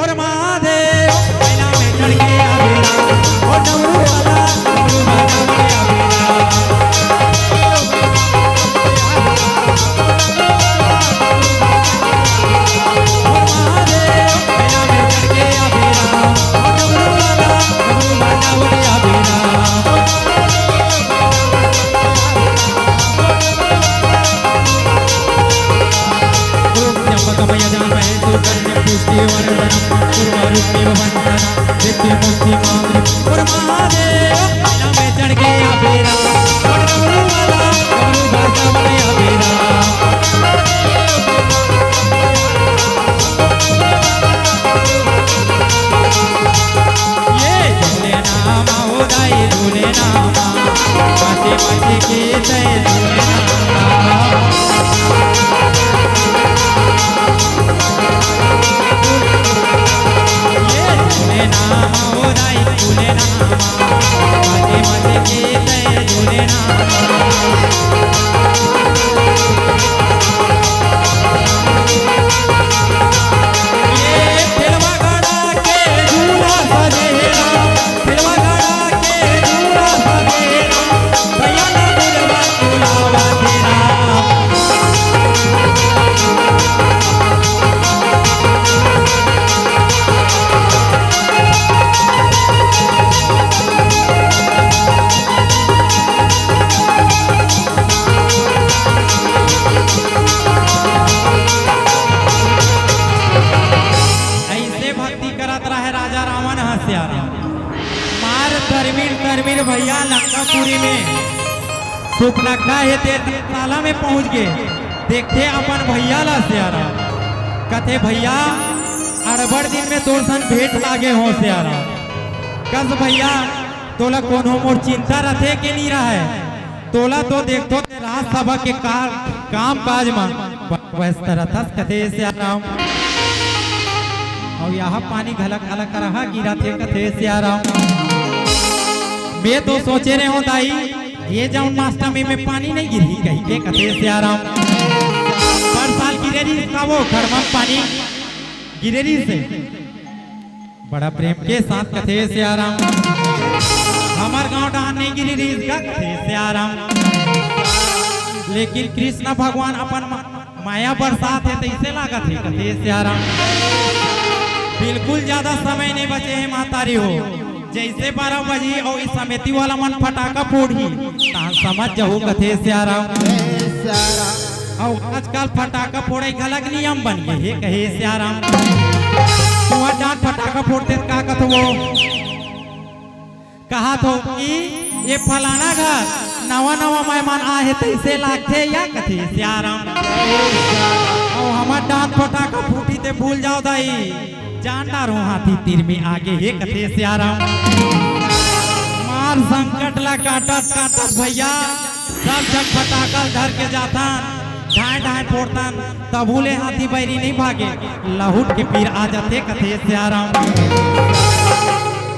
और महादेव, मैना में चढ़ के आवेला, और डमरू वाला, डमरू वाला में आवेला। और महादेव, मैना में चढ़ के आवेला, और डमरू वाला, डमरू वाला में आवेला। ओम त्र्यंबकम यजामहे सुगंधिं पुष्टिवर्धनम् उर्वारुकमिव बन्धनान् मृत्युर्मुक्षेमामृतम्। और महादेव, मैना में चढ़ के आवेला, और डमरू वाला, डमरू बजावत आवेला। ये झूले नामा हो दाई, झूले नामा, मचे मचे के तय झूले नामा। ये झूले नामा हो दाई, झूले नामा, मचे मचे के तय झूले नामा। ये तेलवा गड़ा के झूला सजेला, तेलवा गड़ा के झूला सजेला, भैया ना बुलवा बुलावा तेरा। ऐसे भक्ति करत रहे राजा रावण ह सियाराम। मार तरमिर तरमिर भैया लंकापुरी में सुपनखा हे ते ताला में पहुंच गे। देखथे अपन भैया ला सियाराम, कथे, "भैया, अड़बड़ दिन में तोर संग भेंट लागे हो सियाराम। कस भैया, तोला कोनो मोर चिंता रथे के नी रहय? तोला तो देखथो ते राजसभा के का-, काम काज म व्यस्त रथस," कथे सियाराम। अउ यहाँ पानी घलक अलग करहा गिरत हे कथे सियाराम। मैं तो सोचे रहे हो दाई, ये जौन मास्टर में, में पानी नहीं गिरी कही के कथे सियाराम। पर साल गिरे रहिस का वो घर में पानी गिरे रहिस हे। बड़ा प्रेम के साथ कथे सियाराम। हमर गांव डाहर नहीं गिरी रहिस का कथे सियाराम। लेकिन कृष्ण भगवान अपन म-, माया बरसात हे तइसे लागत हे कथे सियाराम। बिल्कुल ज्यादा समय नहीं बचे हे महतारी हो। जैसे बारह बजी अउ इस समिति वाला मन फटाका फोड़ही, तहां समझ जहू कथे सियाराम। अउ आजकल फटाका फोड़े घलक नियम बन गे हे कहे सियाराम। तुंहर डाहर फटाका फोड़ते त का कथो वो? कहत हो कि ये फलाना घर नवा नवा मेहमान आए हे तइसे लागथे या कथे सियाराम। अउ हमर डाहर फटाका फूटही ते भूल जाव दाई, जान डारहूं हाथी तीर में आगे हे कथे सियाराम। मार संकट ला काटत काटत भैया सब झन फटाका ल धर के जाथन, ढांय ढांय फोड़थन, तभू ले हाथी बैरी नहीं भागे, लहुट के पीर आ जाथे कथे सियाराम।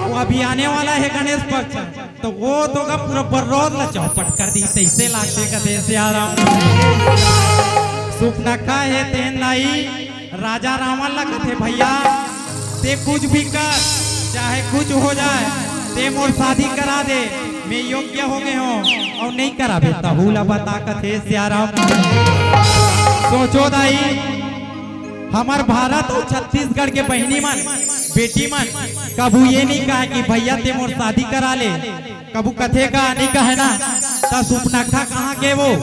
अउ अभी आने वाला हे गणेश पक्ष, त वो तो गा पूरा बरौद ला चौपट कर दिही, तइसे लागथे कथे सियाराम। सुपनखा हे तेन दाई राजा रावण ला कथे, "भैया, ते कुछ भी कर, चाहे कुछ हो जाए, ते मोर शादी करा दे, मैं योग्य हो गे हों, अउ नहीं कराबे तहू ला बता," कथे सियाराम। सोचो दाई, हमर भारत अउ छत्तीसगढ़ के बहिनी मन, बेटी मन, कभू ये नहीं कहे कि, "भैया, ते मोर शादी करा ले।" कभू कथे का नहीं कहे ना, त सुपनखा कहाँ के वो?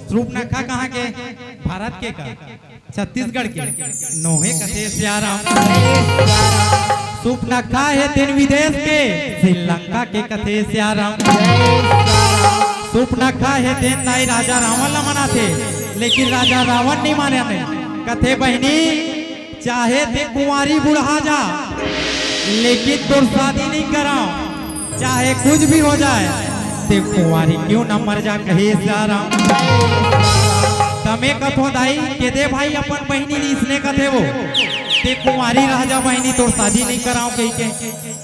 सुपनखा कहाँ के? भारत के का? छत्तीसगढ़ के नोहे कथे सियाराम। सुपनखा हे तेन विदेश के, श्रीलंका के कथे सियाराम। सुपनखा हे तेन दाई राजा रावण ला मनाथे, लेकिन राजा रावण नहीं माने। कथे बहिनी, चाहे ते कुंवारी बुढ़ा जा, लेकिन तोर शादी नहीं कराओ, चाहे कुछ भी हो जाए, ते कुंवारी क्यों न मर जा, कहे सियाराम। तमे कथो दाई, के दे भाई अपन बहिनी रीस ने कथे वो, ते कुंवारी रह जा बहिनी, तोर शादी नहीं कराओ कही के।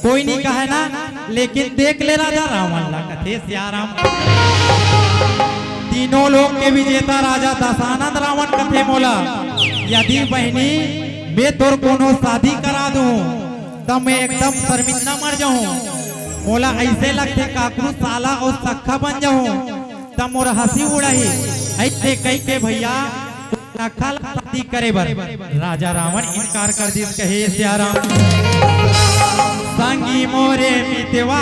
कोई नहीं कहे ना, लेकिन देख ले राजा रावण ला कथे सियाराम। तीनों लोक के विजेता राजा दशानन रावण कथे मोला, यदि बहिनी मैं तोर कोनो शादी करा दूं, त मैं एकदम शर्मिंदा मर जाऊं। मोला ऐसे लगथे काकरू साला अउ सखा बन जाऊं, त मोर हंसी उड़ाही। ऐसे कह के भैया सुपनखा ला शादी करे बर राजा रावण इनकार कर दिस, कहे सियाराम। संगी मोरे मितवा,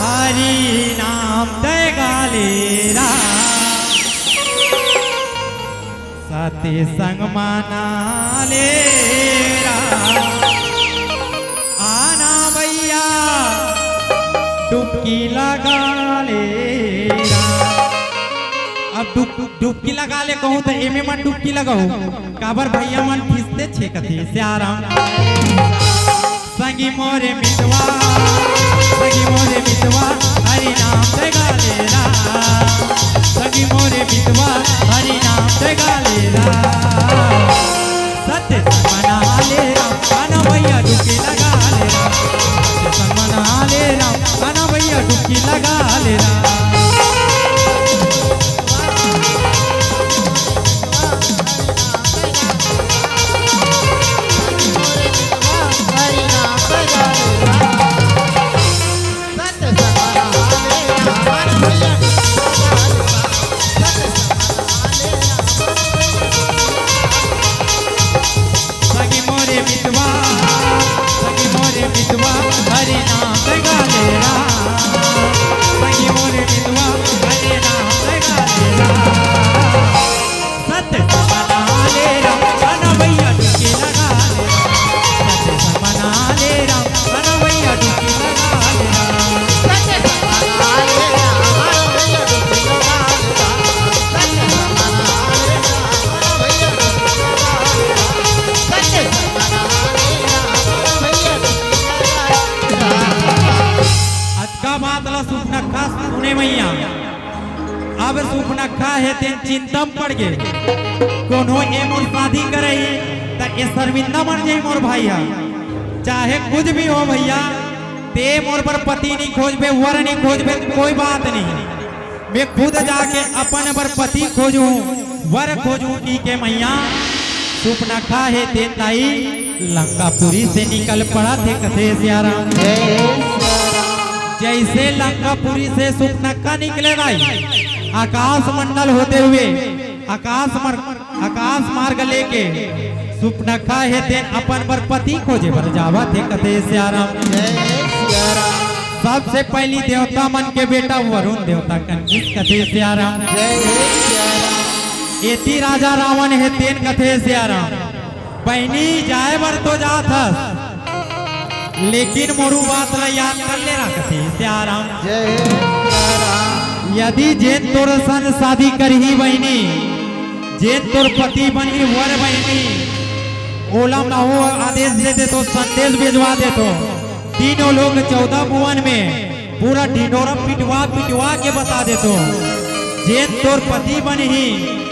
हरि नाम तै गाले रा, सती संग मना ले रा। आना भैया डुबकी लगा ले रा। अब डुब-, डुबकी लगा ले कहूं त एमे मत डुबकी लगाओ, काबर भैया मन खींचते छेकथे सियाराम। संगी मोरे मितवा, संगी मोरे मितवा, हरि नाम जगा ले रा। संगी मोरे मितवा, हरि नाम जगा ले रा। सत्य संग मना ले राम, काना भैया डुबकी लगा ले राम। सत्य संग मना ले राम, काना भैया डुबकी लगा ले राम। सगी मोरे मितवा, सगी मोरे मितवा, हरि नाम जगा ले राम। सगी मोरे मितवा, हरि नाम जगा ले राम। सत्य समना ले राम, काना भैया डुबकी लगा ले राम। सत्य समना ले राम, काना भैया डुबकी लगा ले राम। सत्य समना ले राम, काना भैया डुबकी लगा ले राम। सत्य समना ले राम, काना भैया डुबकी लगा ले राम। सत्य समना ले राम, काना भैया डुबकी लगा ले राम। अतका बात ला सुपनखा सुने मइया। अब सुपनखा हे तेन चिंता म पड़ गे। कोनो ए मोर शादी करही त ए शर्मिंदा मर जाही मोर भाई ह। चाहे कुछ भी हो भइया, ते मोर बर पति नहीं खोजबे, वर नहीं खोजबे, कोई बात नहीं। मैं खुद जाके अपन बर पति खोजूं, वर खोजूं कहिके मइया सुपनखा हे तेन दाई लंकापुरी से निकल पड़त हे कथे सियाराम। जय सियाराम। जैसे लंकापुरी से सुपनखा निकले दाई, आकाश मंडल होते हुए आकाश मार्ग, आकाश मार्ग लेके सुपनखा हे तेन अपन बर पति खोजे बर जावत हे कथे सियाराम। जय सियाराम। सबसे पहली देवता मन के बेटा वरुण देवता कन गिस कथे सियाराम। जय सियाराम। एती राजा रावण हे तेन कथे सियाराम, बहिनी जाए बर तो जात हस, लेकिन मोरू बात ला याद कर ले रा कथे सियाराम। जय सियाराम। यदि जेन तोर सन शादी करही बहिनी, जेन तोर पति बनही वर बहिनी, ओला महू आदेश दे देथों, संदेश भेजवा देथों। तीनों लोक चौदह भुवन में पूरा ढिंढोरा पिटवा पिटवा के बता देथों। जेन तोर पति बनही,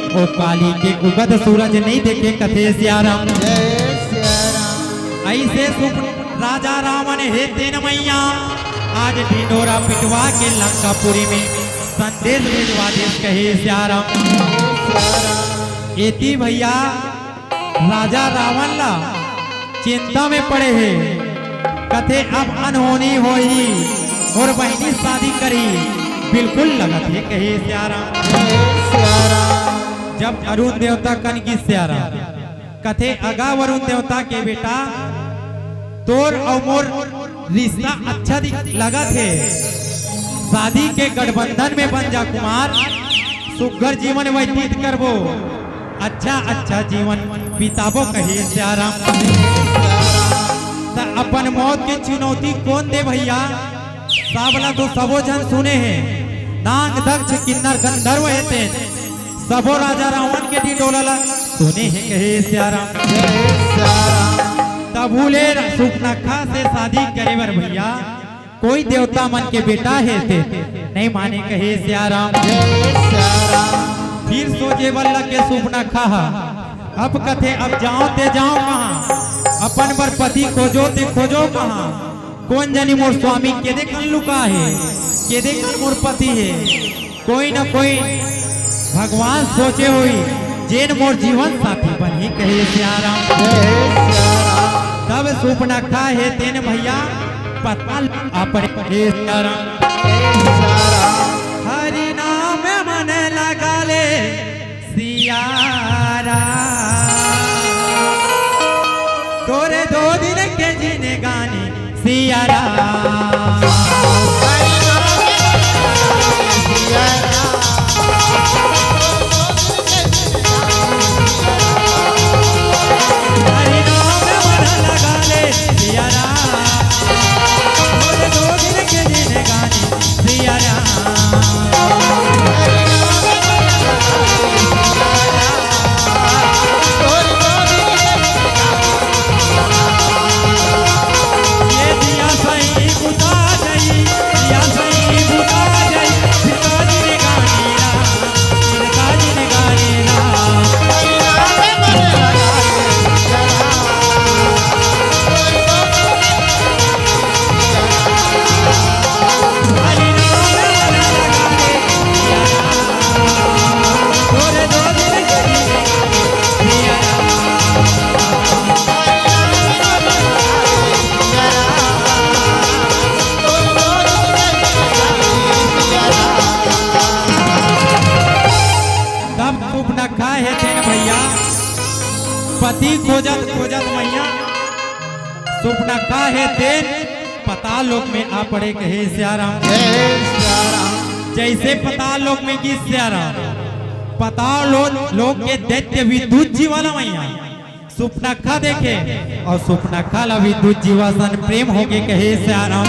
ओ काली के उगत सूरज नहीं देखे कथे सियाराम। जय सियाराम। ऐसे सुप राजा रावण हे तेन मइया, आज ढिंढोरा पिटवा के लंकापुरी में संदेश भेजवा दिस कहे सियाराम। एती भइया राजा रावण ला चिंता में पड़े हे, कथे अब अनहोनी होही, मोर बहिनी शादी करही, बिल्कुल लगत हे कहे सियाराम। जब अरुण देवता कन गिस सियाराम, कथे अगा वरुण देवता के बेटा, तोर अउ मोर रिश्ता अच्छा दिख, लगत हे। शादी के गठबंधन में बन जा कुमार, सुग्घर जीवन व्यतीत करबो, अच्छा अच्छा जीवन बिताबो कहे सियाराम। त अपन मौत के चुनौती कोन दे भइया? सबला तो सबो झन सुने हे, नांग दक्ष किन्नर गंधर्व हे तेन, सबो राजा रावण के ढिंढोरा ला सुने हे कहे सियाराम। तब उले सुपनखा से शादी करे बर भइया कोई देवता मन के बेटा हे ते नइ माने कहे सियाराम। फिर सोचे बर लगे सुपनखा ह, अब कथे अब जांव ते जांव कहां, अपन बर पति खोजों ते खोजों कहां, कोन जनी मोर स्वामी केदे कन लुका हे, केदे कन मोर पति हे। कोई न कोई भगवान सोचे होही, जेन मोर जीवन साथी बनही कहे सियाराम। तब सुपनखा हे तेन भइया पताल आ पड़े कहे सियाराम। हरि नाम मन लगा ले सियाराम, तोरे दो दिन के जिनगानी सियाराम। हरि नाम मन लगा ले सियाराम, तोरे दो दिन के जिनगानी सियाराम। तब सुपनखा हे तेन भइया, पति खोजत खोजत मइया, सुपनखा हे तेन पताल लोक में आ पड़े कहे सियाराम। जइसे पताल लोक में गिस सियाराम, पताल लो-, लोक के दैत्य विद्युत जीवा ला मइया सुपनखा देखे अउ सुपनखा ला विद्युत जीवा सन प्रेम होगे कहे सियाराम।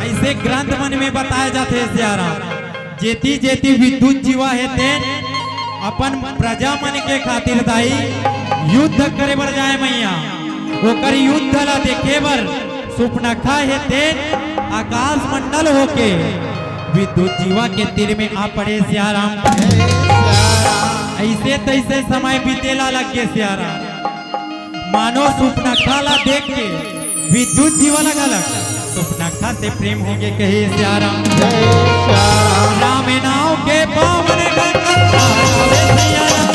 अइसे ग्रंथ मन में बताए जाथे सियाराम, जेती जेती विद्युत जीवा हे तेन अपन प्रजा मन के खातिर दाई युद्ध करे बर जाए मइया, ओकर युद्ध ला देखे बर सुपनखा हे तेन आकाश मंडल होके विद्युत जीवा के तीर में आ पड़े सियाराम। अइसे तइसे समय बीते ला लग गे सियाराम। मानो सुपनखा ला देख के विद्युत जीवा ला घलक सुपनखा से प्रेम होगे कहे सियाराम। राम नाम के पावन गंगा धाम में सियाराम।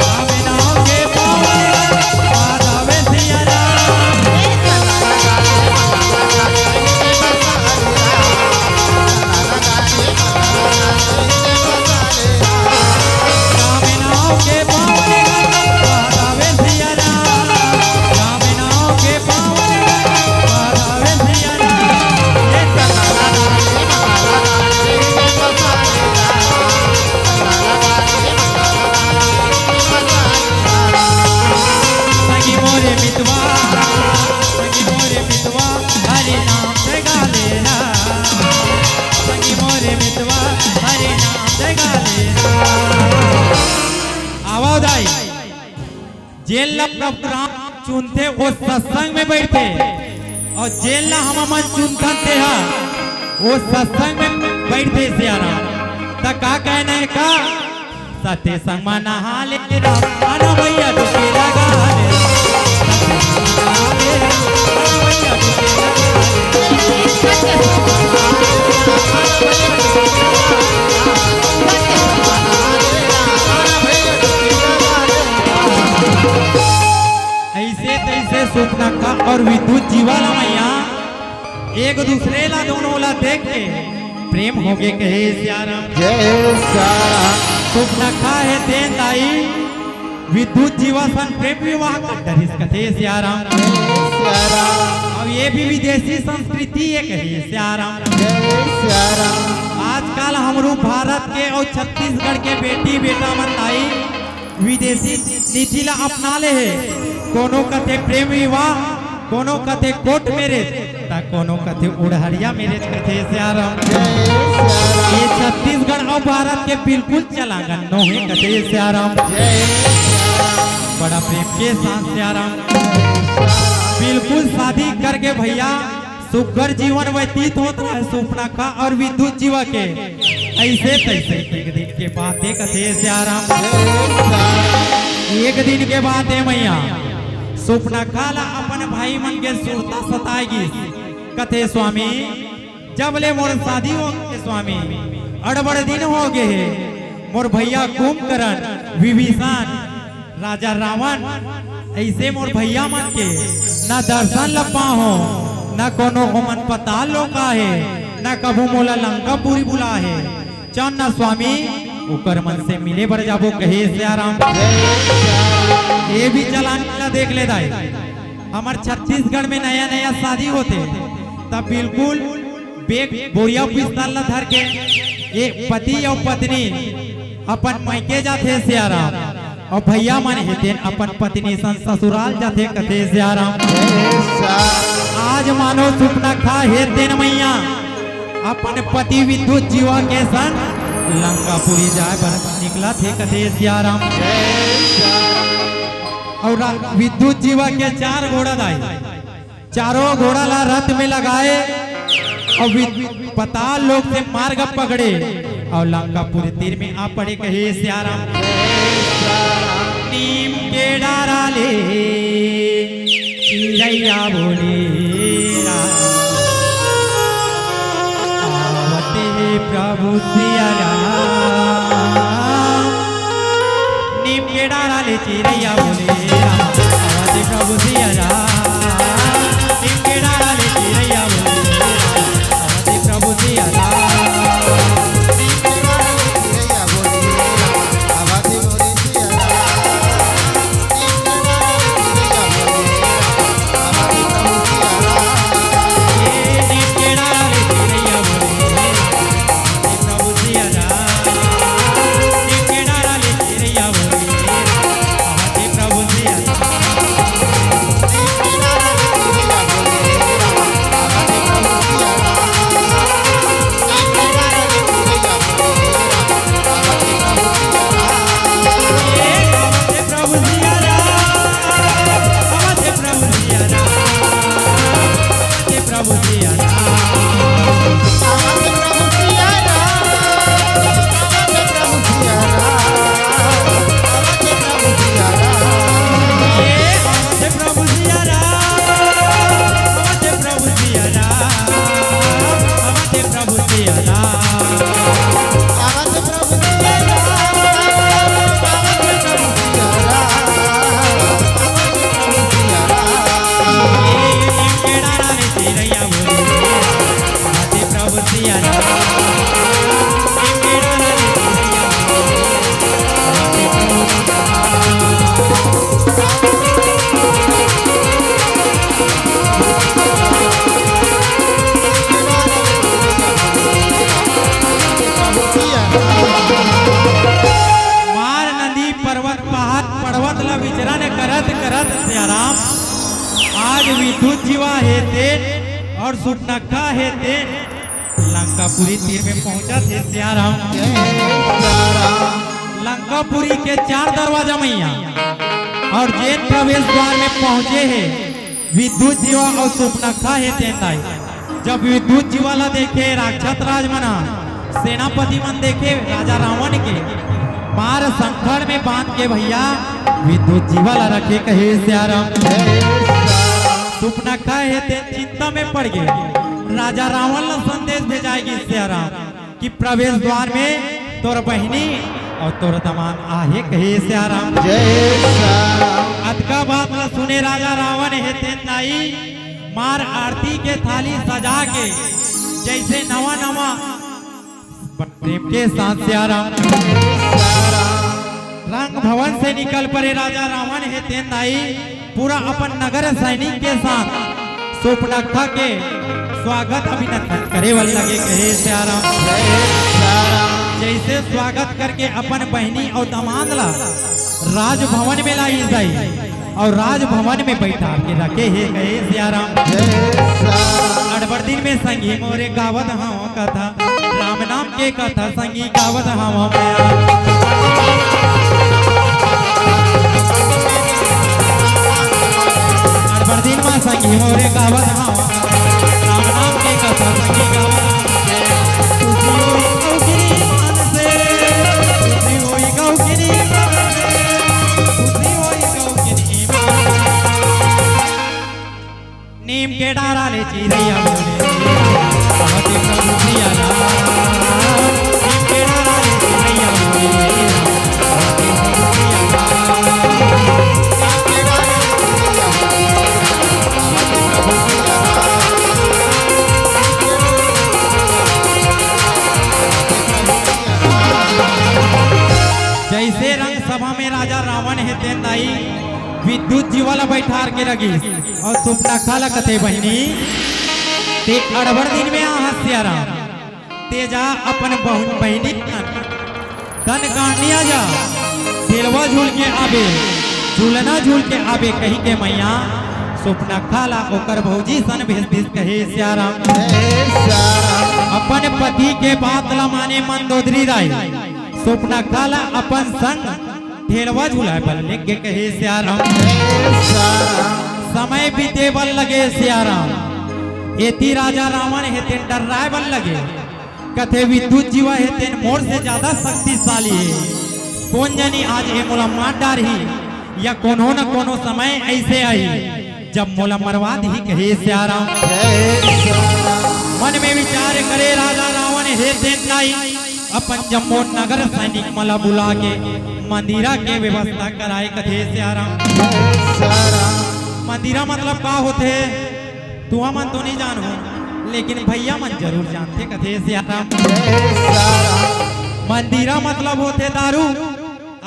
राम नाम के पावन गंगा धाम में सियाराम। राम नाम के पावन गंगा धाम में सियाराम। राम नाम के पावन गंगा धाम में सियाराम। संगी मोरे मितवा, संगी मोरे मितवा, हरि नाम जगा लेना। संगी मोरे मितवा, हरि नाम जगा लेना। आवा दाई, जेन ला प्रभु राम चुनथे, वो सत्संग में बइठथे, अउ जेन ला हमन चुनथन, तेहा वो सत्संग में बइठथे सियाराम। त का कहना हे का? सत्संग म नहा ले राम, आना भइया डुबकी लगा ले। सत्संग म नहा ले राम, आना भइया डुबकी लगा ले। अइसे तइसे सुपनखा अउ विद्युत जीवा ला मइया एक दूसरे ला, दोनों ला देख के प्रेम होगे कहे सियाराम। जय सियाराम। सुपनखा हे तेन दाई विद्युत जीवा सन प्रेम विवाह कर डरिस कथे सियाराम। जय सियाराम। अब ये भी विदेशी संस्कृति हे कहे सियाराम। जय सियाराम। आजकल हमरू भारत के अउ छत्तीसगढ़ के बेटी बेटा मन दाई विदेशी नीति ला अपना ले हे। कोनो कथे प्रेम विवाह, कोनो कथे कोर्ट मैरिज, त कोनो कथे उड़हरिया मैरिज कथे सियाराम। ये छत्तीसगढ़ अउ भारत के बिल्कुल चलांगन नोहे कथे सियाराम। बड़ा प्रेम के साथ सियाराम। बिल्कुल शादी करके भैया सुग्घर जीवन व्यतीत होत रहय सुपनखा अउ विद्युत जीवा के। अइसे तइसे एक दिन के बात ए कथे सियाराम। एक दिन के बात ए मइया, सुपनखा ला अपन भाई मन के सुरता सताय गिस। कथे स्वामी, जब ले मोर शादी होगे स्वामी, अड़बड़ दिन होगे हे, मोर भैया कुंभकर्ण, विभीषण, राजा रावण, अइसे मोर भैया मन के ना दर्शन ल पाहों, ना कोनो ओमन पताल लोक आहे, ना कभू मोला लंकापुरी बुलाहे। चल ना स्वामी, ओकर मन से मिले बर जाबो कहे सियाराम। ये भी चलांगन ला देख ले दाई, हमर छत्तीसगढ़ में नया नया शादी होथे, त बिल्कुल बेग बोरिया पिस्तौल ला धर के ये पति अउ पत्नी अपन मइके जाथे सियाराम, अउ भैया मन हे तेन अपन पत्नी सन ससुराल जाथे कथे सियाराम। आज मानो सुपनखा हे तेन मइया अपन पति विद्युत जीवा के संग लंकापुरी जाय बर निकलथे कथे सियाराम। अउ रा-, विद्युत जीवा के चार घोड़ा दाई, चारों घोड़ा ला रथ में लगाए अउ वि-, पताल लोक से मार्ग पकड़े अउ लंकापुरी तीर में आ पड़े कहे सियाराम। नीम के डारा ले चिरैया बोले राम, आवत हे प्रभु सियाराम। नीम के डारा ले चिरैया बोले राम, आवत हे प्रभु सियाराम। नीम के डारा ले चिरैया बोले राम, आवत हे प्रभु सियाराम। मार नदी पर्वत पहाड़ पर्वत ला विचरण करत करत सियाराम आज विद्युत जीवा हे तेन अउ सुपनखा हे तेन लंकापुरी तीर में पहुंचत हे सियाराम। लंकापुरी के चार दरवाजा मइया अउ जेन प्रवेश द्वार में पहुंचे हे विद्युत जीवा अउ सुपनखा हे तेन दाई। जब विद्युत जीवा ला देखे राक्षस राज मन ह, सेनापति मन देखे राजा रावण के, मार संकट में बांध के भैया विद्युत जीवा ला रखे कहे सियाराम। सुपनखा हे तेन चिंता में पड़ गे। राजा रावण ला संदेश भेजाय गिस सियाराम कि प्रवेश द्वार में तोर बहिनी अउ तोर दमांद आहे कहे सियाराम। अतका बात ला सुने राजा रावण हे तेन दाई मार आरती के थाली सजा के जइसे नवा नवा प्रेम के साथ सियाराम रंग भवन से निकल परे राजा रावण हे तेन दाई पूरा अपन नगर सैनिक के साथ सुपनखा के स्वागत अभिनंदन करे बर लगे कहे सियाराम। जइसे स्वागत करके अपन बहिनी अउ दमांद ला राजभवन में लाइस दाई अउ राजभवन में बइठार के रखे हे कहे सियाराम। अड़बड़ दिन में संगी मोरे गावत हंव कथा, राम नाम के कथा संगी गावत हंव मैं। अड़बड़ दिन में संगी मोरे गावत हंव, राम नाम के कथा संगी गावत हंव। खुशी होई गौ गिरी मान से, खुशी होई गौ गिरी मान से, खुशी होई गौ गिरी मान से। नीम के डारा ले चिरैया बोले, बहुत ही प्रभु सिया राम। नीम के डारा ले चिरैया बोले, बहुत ही प्रभु सिया राम। जइसे रंग सभा में राजा रावण हे तेन दाई विद्युत जीवा ला बइठार के रखिस अउ सुपनखा ला कथे, बहिनी, ते अड़बड़ दिन में आहस सियाराम, ते जा अपन बहु-, बहिनी तन गांडिया जा, झुलवा झूल के आबे, झुलना झूल के आबे कहि के मइया सुपनखा ला ओकर भौजी सन भेज दिस कहे सियाराम। अपन पति के बात ला माने मंदोदरी दाई सुपनखा ला अपन संग झुलवा झुलाय बर लेगे कहे सियाराम। समय बीते बर लगे सियाराम। एती राजा रावण हे तेन डर्राय बर लगे, कथे विद्युत जीवा हे तेन मोर से जादा शक्तिशाली हे। कोन जनी आज ए मोला मार डारही या कोनो न कोनो समय अइसे आही जब मोला मरवा दिही कहे सियाराम। मन में विचार करे राजा रावण हे तेन दाई अपन जम्मो नगर सैनिक मन ला बुला के मंदिरा के व्यवस्था कराय कथे सियाराम। मंदिरा मतलब का होथे? तुमन तो नइ जानव, लेकिन भइया मन जरूर जानथे कथे सियाराम। मंदिरा मतलब होथे दारू।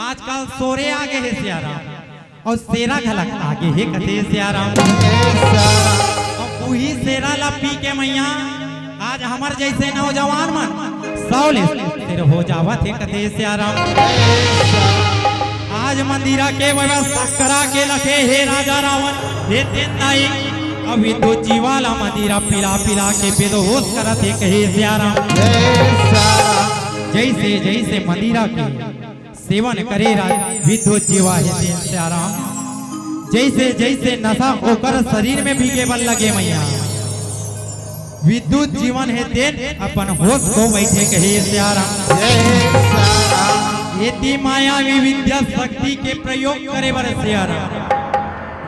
आजकल सोरे आगे हे सियाराम, अउ सेरा घलक आगे हे कथे सियाराम। अउ उही सेरा ला पी के मइया आज हमर जइसे नौजवान मन सौ ले सिर हो जावत हे कथे सियाराम। आज मंदिरा के व्यवस्था करा के रखे हे राजा रावण, हे तेन दाई, अभी तो जीवा ला मंदिरा पिला पिला के बेदहोश करत हे कहे सियाराम। जइसे जइसे मंदिरा के सेवन करे रा-, विद्युत जीवा हे तेन सियाराम, जइसे जइसे नशा ओकर शरीर में भीगे बर लगे मइया, विद्युत जीवा हे तेन अपन होश खो बइठे कहे सियाराम। एती मायावी विद्या शक्ति के प्रयोग करे बर सियाराम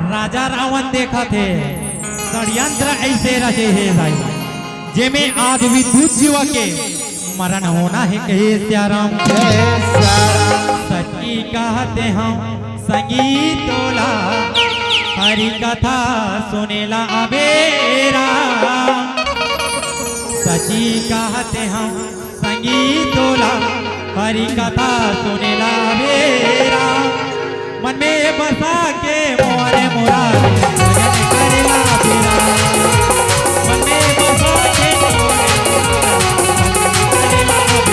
राजा रावण देखत हे, षड्यंत्र अइसे रचे हे दाई, जेमे आज विद्युत जीवा के मरण होना हे कहे सियाराम। सच्ची कहत हंव संगी तोला, हरि कथा सुनेला आबे राम। सच्ची कहत हंव संगी तोला, हरि कथा सुनेला आबे राम। मन में बसा के मोरे मुरारी, भजन करेला बेरा। मन में बसा के मोरे मुरारी, भजन करेला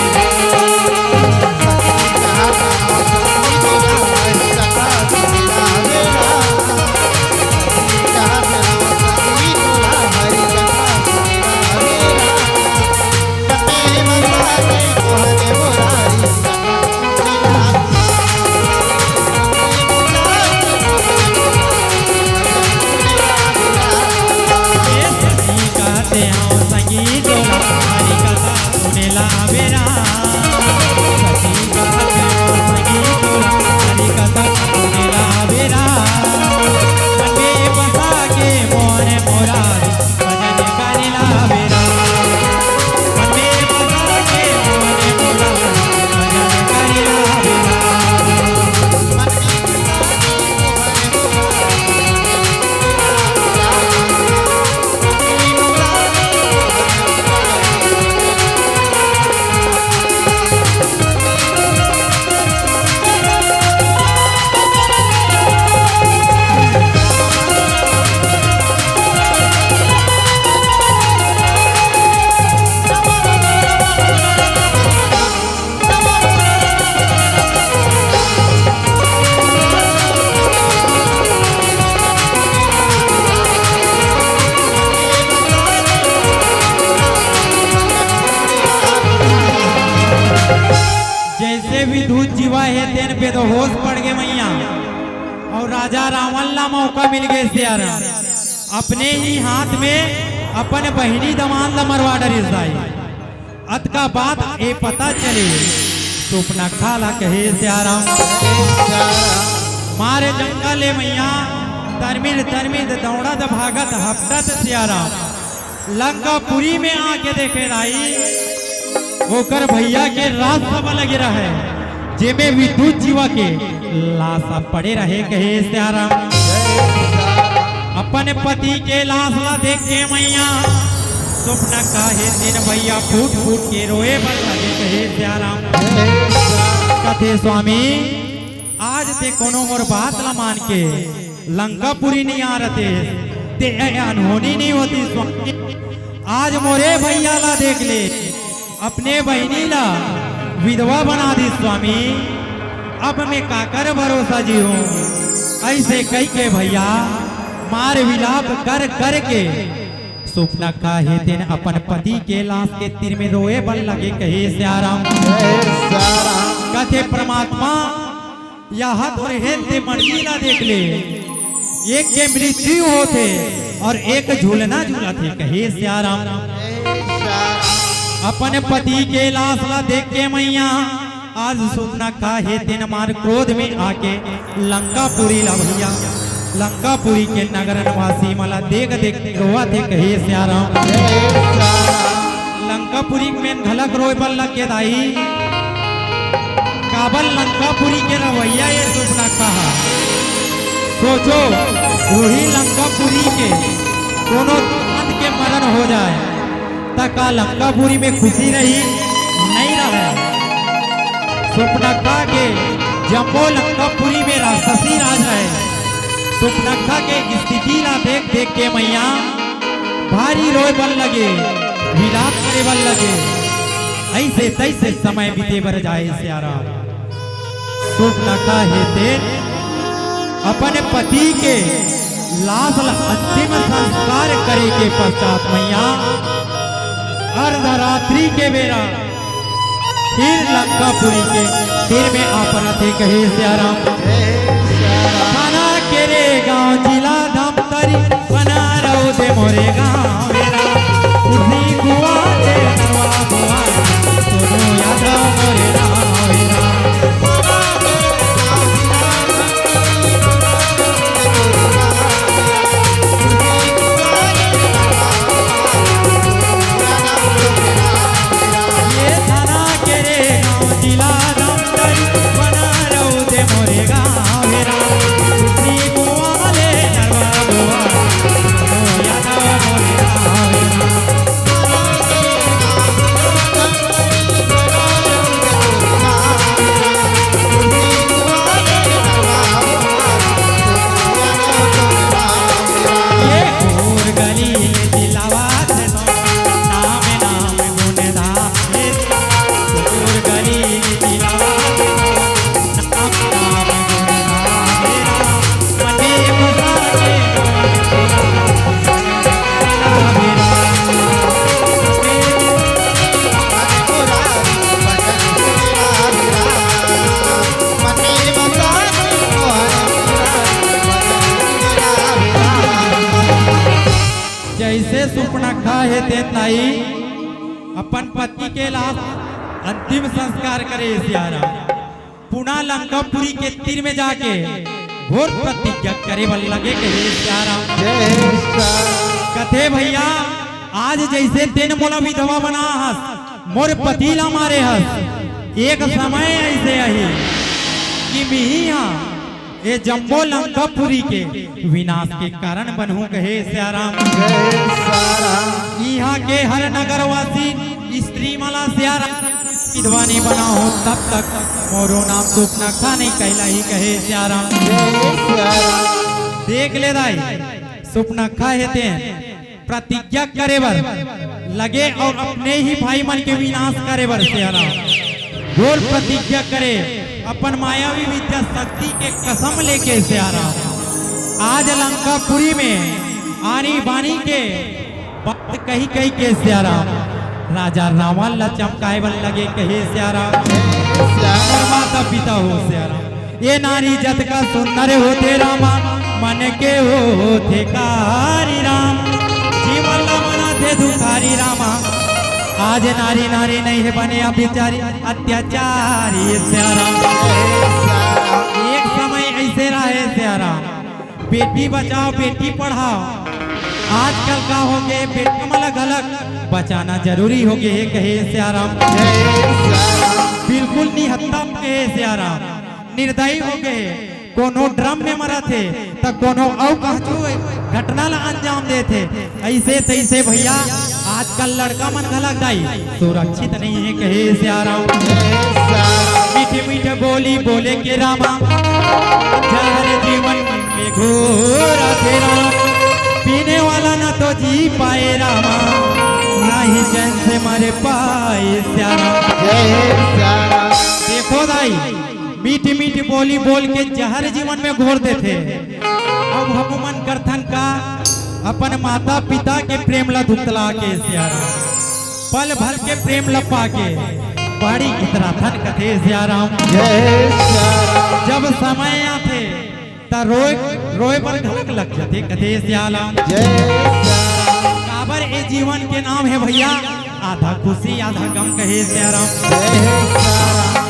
बेरा। जइसे विद्युत जीवा हे तेन बेदहोश पड़ गे मइया, अउ राजा रावण ला मौका मिल गे सियाराम, अपने ही हाथ में अपन बहिनी दमांद ला मरवा डरिस दाई। अतका बात ए पता चले, सुपनखा ला कहे सियाराम, मारे जंगल ए मइया, तरमिर तरमिर दौड़त भागत हपटत सियाराम लंकापुरी में आके देखे दाई, ओकर भइया के राजसभा लगे रहे, जेमे विद्युत जीवा के लाश पड़े रहे कहे सियाराम। अपन पति के लाश ला देख के मइया सुपनखा हे तेन भइया फूट फूट के रोए बर लगे कहे सियाराम। कथे स्वामी, आज ते कोनो मोर बात ला मान के लंकापुरी नइ आ रहते, ते ए अनहोनी नइ होती स्वामी। आज मोरे भइया ला देख ले, अपने बहिनी ला विधवा बना दी स्वामी। अब मैं काकर भरोसा जीहूँ? अइसे कहि के भइया मार विलाप कर कर के सुपनखा हे तेन अपन पति के लाश के तीर में रोए बर लगे कहे सियाराम। कथे परमात्मा, यह तोर हेल ते मरजी ला देख ले, एक के मृत्यु होथे अउ एक झूलना झूलथे कहे सियाराम। अपन पति के लाश ला देख के मइया आज सुपनखा हे तेन मार क्रोध में आके लंकापुरी ला भइया, लंकापुरी के नगर निवासी मन ला देख देख के रोवत हे कहे सियाराम। लंकापुरी में घलक रोए बर लग गे दाई। काबर लंकापुरी के रवैया ए सुपनखा हा। सोचो, उही लंकापुरी के कोनो चांद के मरण हो जाए, त का लंकापुरी में खुशी रही? नइ रहय। सुपनखा के जम्मो लंकापुरी में राक्षसी राज रहय। सुपनखा के स्थिति ला देख देख के मइया भारी रोए बर लगे, विलाप करे बर लगे। अइसे तइसे समय बीते बर जाए सियाराम। सुपनखा हे तेन अपन पति के लाश ला अंतिम संस्कार करे के पश्चात मइया अर्धरात्रि के बेरा फिर लंकापुरी के तीर में आ परत हे कहे सियाराम। थाना के रे गांव जिला धमतरी बना रहो दे मोरे गांव मेरा। उसी कुआ दे नवा बुआ, सोनू यादव मोरे नाम मेरा। ये थाना के रे गांव जिला धमतरी बना रहो दे मोरे गांव मेरा। उसी कुआ ले नरवा बुआ, सोनू यादव मोरे नाम मेरा। जइसे सुपनखा हे तेन दाई अपन पति के लाश अंतिम संस्कार करे सियाराम, पुनः लंकापुरी के तीर में जाके घोर प्रतिज्ञा करे बर लगे कहे सियाराम। कथे भइया, आज जइसे तेन मोला विधवा बना हस, मोर पति ला मारे हस, एक समय अइसे आही कि मिही हा ए जम्मो लंकापुरी के विनाश के कारण बनहूं कहे सियाराम। इहां के हर नगरवासी स्त्री मन ला सियाराम विधवा नइ बनाहूं, तब तक मोरो नाम सुपनखा नइ कहलाही कहे सियाराम। देख ले दाई, सुपनखा हे तेन प्रतिज्ञा करे बर लगे अउ अपने ही भाई मन के विनाश करे बर सियाराम घोर प्रतिज्ञा करे, अपन मायावी विद्या शक्ति के कसम लेके सियाराम आज लंकापुरी में आनी बानी के बात कहि कहि के सियाराम राजा रावण ला चमकाए बर लगे कहे सियाराम। हमर माता पिता हो सियाराम। ये नारी जतका सुंदर होथे रामा, मन के होथे कारी राम। जीवन ला बनाथे दुखारी रामा। आज नारी नारी नहीं है बने अब बिचारी अत्याचारी सियाराम। एक समय ऐसे रहे सियाराम, बेटी बचाओ, बेटी पढ़ाओ। आजकल का हो गए, बेटी मन ला घलक बचाना जरूरी हो गए हे, कहे सियाराम। बिल्कुल निहत्था हो गए हे सियाराम, निर्दयी हो गए हे। कोनो ड्रम में मरत हे, त कोनो अउ कहचू घटना ला अंजाम देत हे। ऐसे तैसे भैया, आजकल लड़का मन घलक दाई सुरक्षित नहीं है, कहे सियाराम। मीठे मीठे बोली बोले के रामा, जहर जीवन में घोर आथे राम। पीने वाला ना तो जी पाए रामा, ना ही चैन से मर पाए सियाराम। देखो दाई, मीठी मीठी बोली बोल के जहर जीवन में घोर देथे। अब हमू मन करथन का, अपन माता पिता के प्रेम ला दुतला के सियाराम, पल भर के प्रेम ला पाके बड़ी इतराथन कथे सियाराम। जब समय आथे त रोए, रोए बर घलक लग जाथे कथे सियाराम। काबर ए जीवन के नाम है भैया, आधा खुशी आधा गम कहे सियाराम।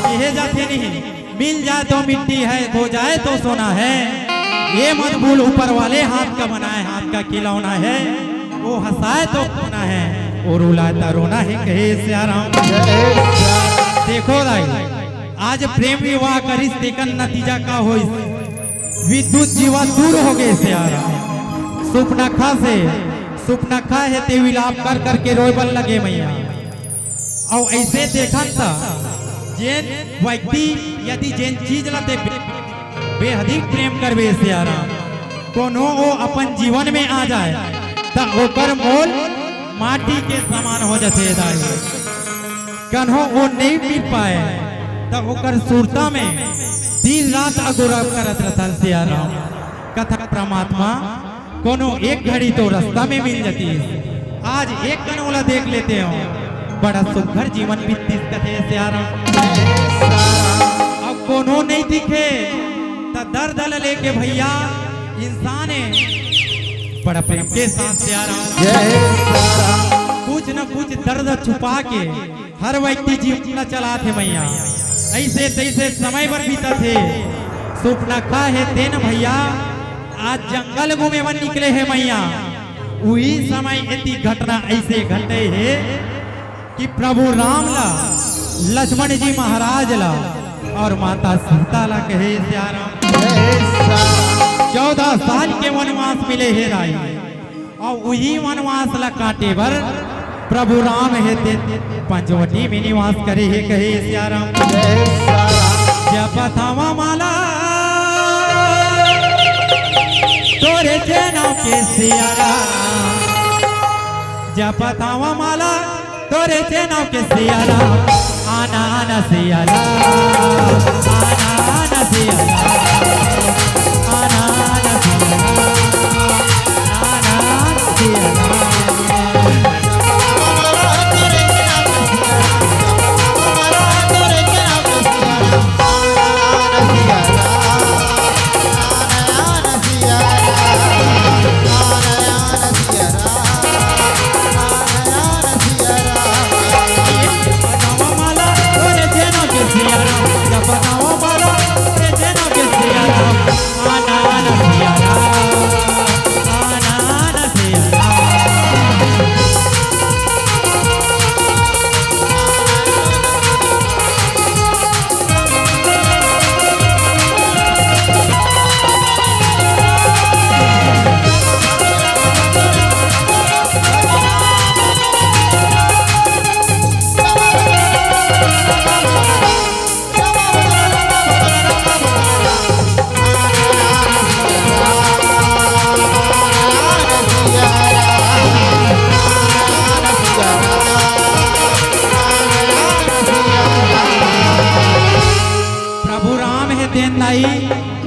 कहे जाथे नहीं, मिल जाए तो मिट्टी है, खो जाए तो सोना है। ये मत भूल ऊपर वाले हाथ का बनाए, हाथ का खिलौना है। वो हंसाए तो रोना है, वो रुलाए तो रोना है, कहे सियाराम। देखो दाई, आज प्रेम विवाह करिस, तेकर नतीजा का होइस? विद्युत जीवा दूर हो गए सियाराम। सुपनखा से, सुपनखा हे ते विलाप कर करके रोए बर लगे मैया। अउ ऐसे देखन त जेन व्यक्ति यदि जेन चीज ला ते बे-, बेहदिक प्रेम करबे सियाराम, कोनो ओ अपन जीवन में आ जाए त ओकर मोल माटी के समान हो जथे दाई। कन्हो ओ नइ मिल पाए त ओकर सुरता में दिन रात अगोरा करत रहथन सियाराम। कथा परमात्मा कोनो एक घड़ी तो रास्ता में मिल जाती। आज एक कन ओला देख लेते हो, बड़ा सुघर जीवन बीतिस कथे सियाराम। अब कोनो नहीं दिखे त दर्द ल लेके भैया इंसान है बड़ा प्रेम के साथ सियाराम। कुछ न कुछ दर्द छुपा के हर व्यक्ति जीवन ला चलाथे मैया। ऐसे तैसे समय बर बीतत हे। सुपनखा हे तेन भैया, आज जंगल घूमे बर निकले हे मैया। उही समय एती घटना ऐसे घटे हे कि प्रभु राम ला, लक्ष्मण जी महाराज ला और माता सीता ला कहे सियाराम। चौदह साल के वनवास मिले हे दाई। अउ उही वनवास ला काटे बर प्रभु राम हे ते पंचवटी में निवास करे हे कहे सियाराम। जपत हवा माला तोरे चेना के सियाराम। जपत हवा माला तोरे चेना के सियाराम। आना आना सियाराम, आना आना सियाराम, आना आना सियाराम, आना आना सियाराम। प्रभु राम हे तेन दाई